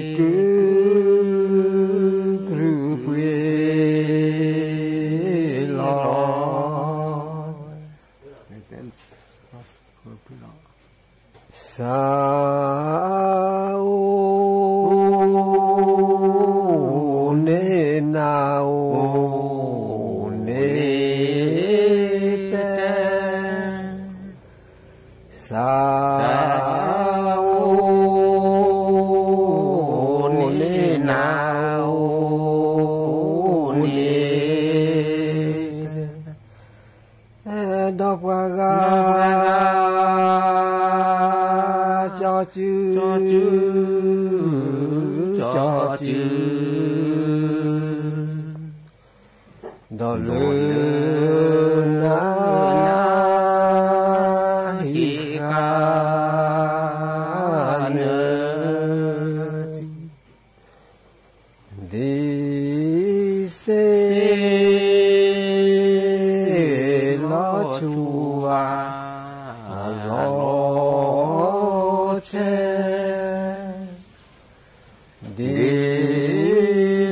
ကုၢ်, ကုၢ်ပှ့ၤလီၤ. စၤအိၣ်န့ၢ်နၤအိၣ်န့ၢ်တဲ, စၤအိၣ်န့ၢ်နၤအိၣ်န့ၢ် ဒီးပှၤဂၤ, ဒီးပှၤဂၤ, ကၠီစု, ကၠီစု, ကၠီစု, ဒီးလၢနၤဟံၣ်ဃါ နၢၤ ဒ်စ့ လီၤဆူဝါ လီၤဆဲး, ဒ်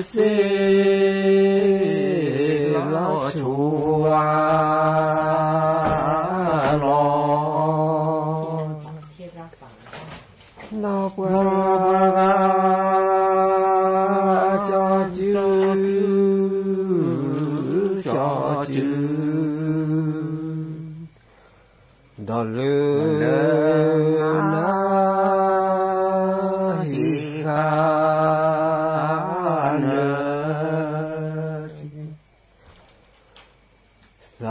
စ့ လီၤဆူဝါ လီၤ နီၢ်ပှၤဂၤ ကၠီစု ကၠီစု ဒီးလၢနၤဟံၣ်ဃါ နၢၤ စၤ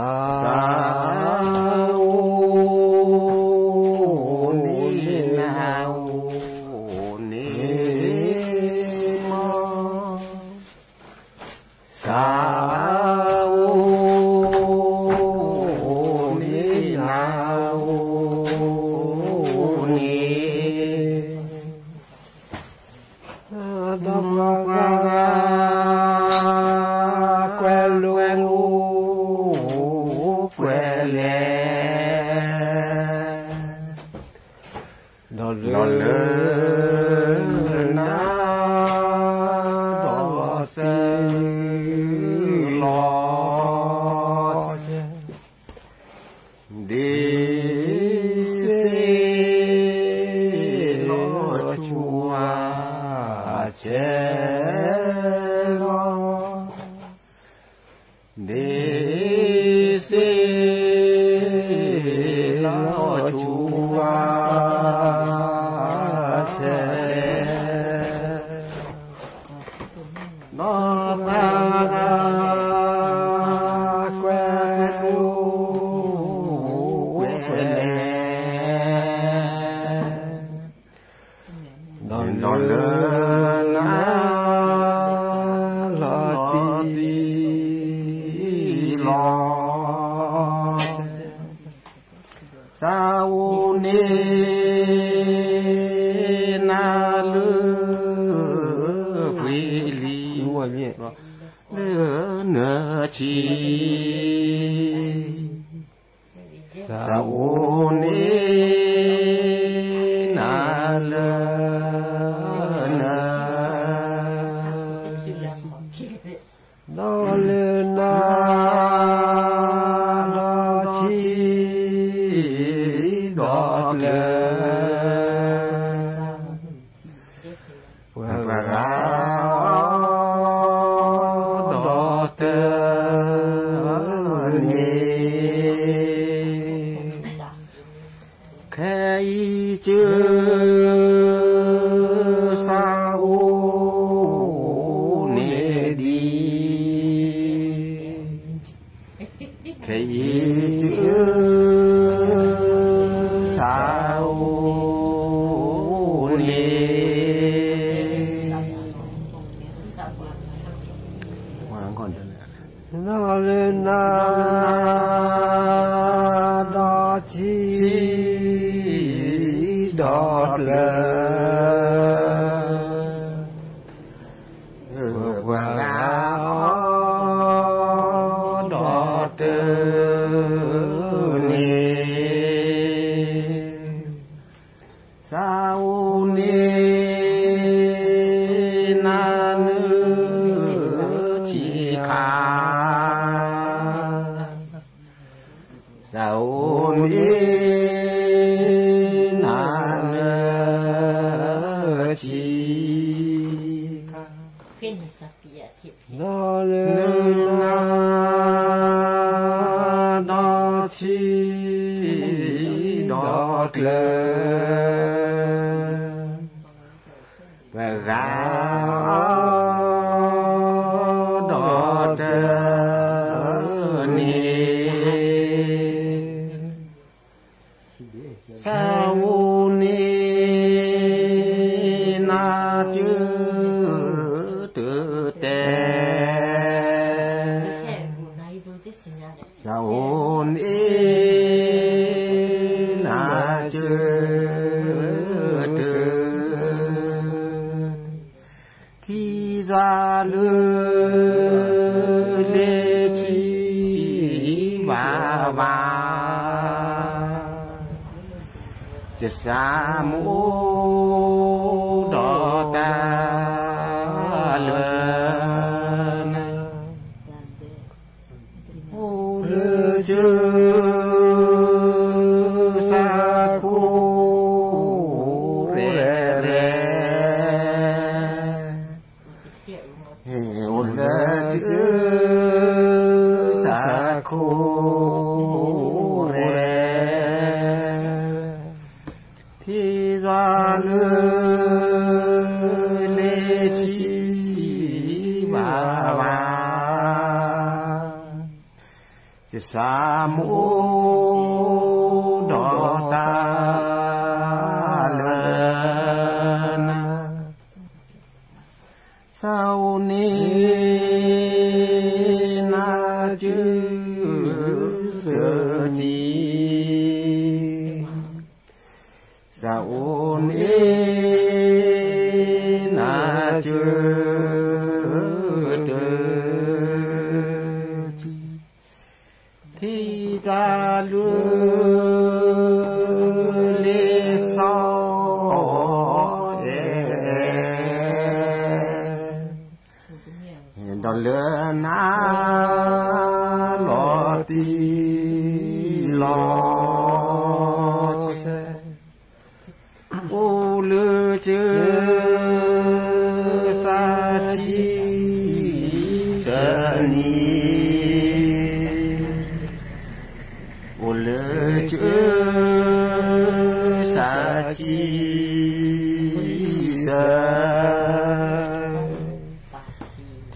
အိၣ်န့ၢ်နၤအိၣ်န့ၢ်မီၤ, စၤအိၣ်န့ၢ်နၤအိၣ်န့ၢ် ဒီးပှၤဂၤ ကွဲးလိာ်ကွဲးလဲၢ်, ဒီးလၢနၤ ဒီးလီၤစၢၤလီၤ ဒ်စ့ လီၤဆူဝါ ဆဲးလီၤ, ဒ်စ့ လီၤဆူဝါ ဆဲး ဒီးပှၤဂၤ ကွဲးလိာ်ကွဲးလဲၢ်, ဒီးလၢနၤ လီၤတံၢ်လီၤဆဲး, စၤအိၣ်န့ၢ်နၤလၢ ပှ့ၤလံ လၢနၢၤဆံး, စၤအိၣ်န့ၢ်နၤလၢ နၢၤ ပျၢၤ ပှၤဂၤအီၣ်ဒီးတၢ် န့ၣ် သးအိၣ်န့ၢ် နၤနၢၤထံခါ သးအိၣ်န့ၢ် နၤနၢၤထံခါ ဒီးလၢ ဒီးထံ ဒီးကျၢၤ ပှၤဂၤအီၣ် ဒီးတၢ် န့ၣ် သးအိၣ်န့ၢ် နၤစၢၤတၢ်တဲ သးအိၣ်န့ၢ် နၤစၢၤတၢ် ထံၣ်သးလၢ လၢဆံဘၣ်ဘၣ် ယသးမ့ၢ်အိၣ်ဒီးတၢ်လၢ အိၣ်လၢ သးခိၣ်ရဲၣ်ရဲၣ် အိၣ်လၢ သးခိၣ်ရဲၣ် ထံၣ်သးလၢ လၢဆံဘၣ်ဘၣ် ယသးမ့ၢ်အိၣ်ဒီးတၢ်လၢ သးအိၣ်န့ၢ် နၤစၢၤတၢ် သးအိၣ်န့ၢ် နၤစၢၤတၢ် ထံၣ်သးလၢ လၢစီၤအဲၣ် ဒီးလၢနၤ လီၤတံၢ်လီၤဆဲး အိၣ်လၢ သးဆံသနံၤ အိၣ်လၢ သးဆံသၢ ထံၣ်သးလၢ လၢစီၤအဲၣ် ဒ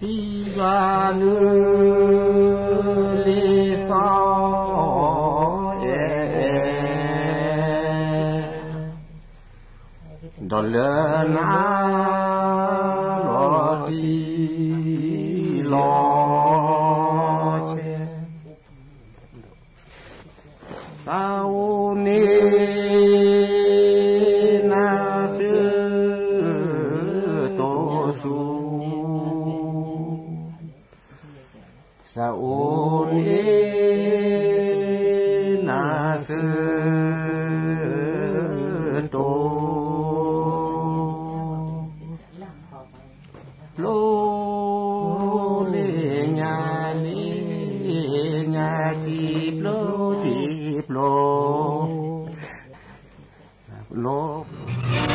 ီးလၢနၤ လီၤတံၢ်လီၤဆဲး သးအိၣ်န့ၢ် နၤစၢၤတၢ်ဆူ သးအိၣ်န့ၢ် နၤစၢၤတၢ် ပျိလၢညါလၢညါ ထံပျိထံပျိ ပျိ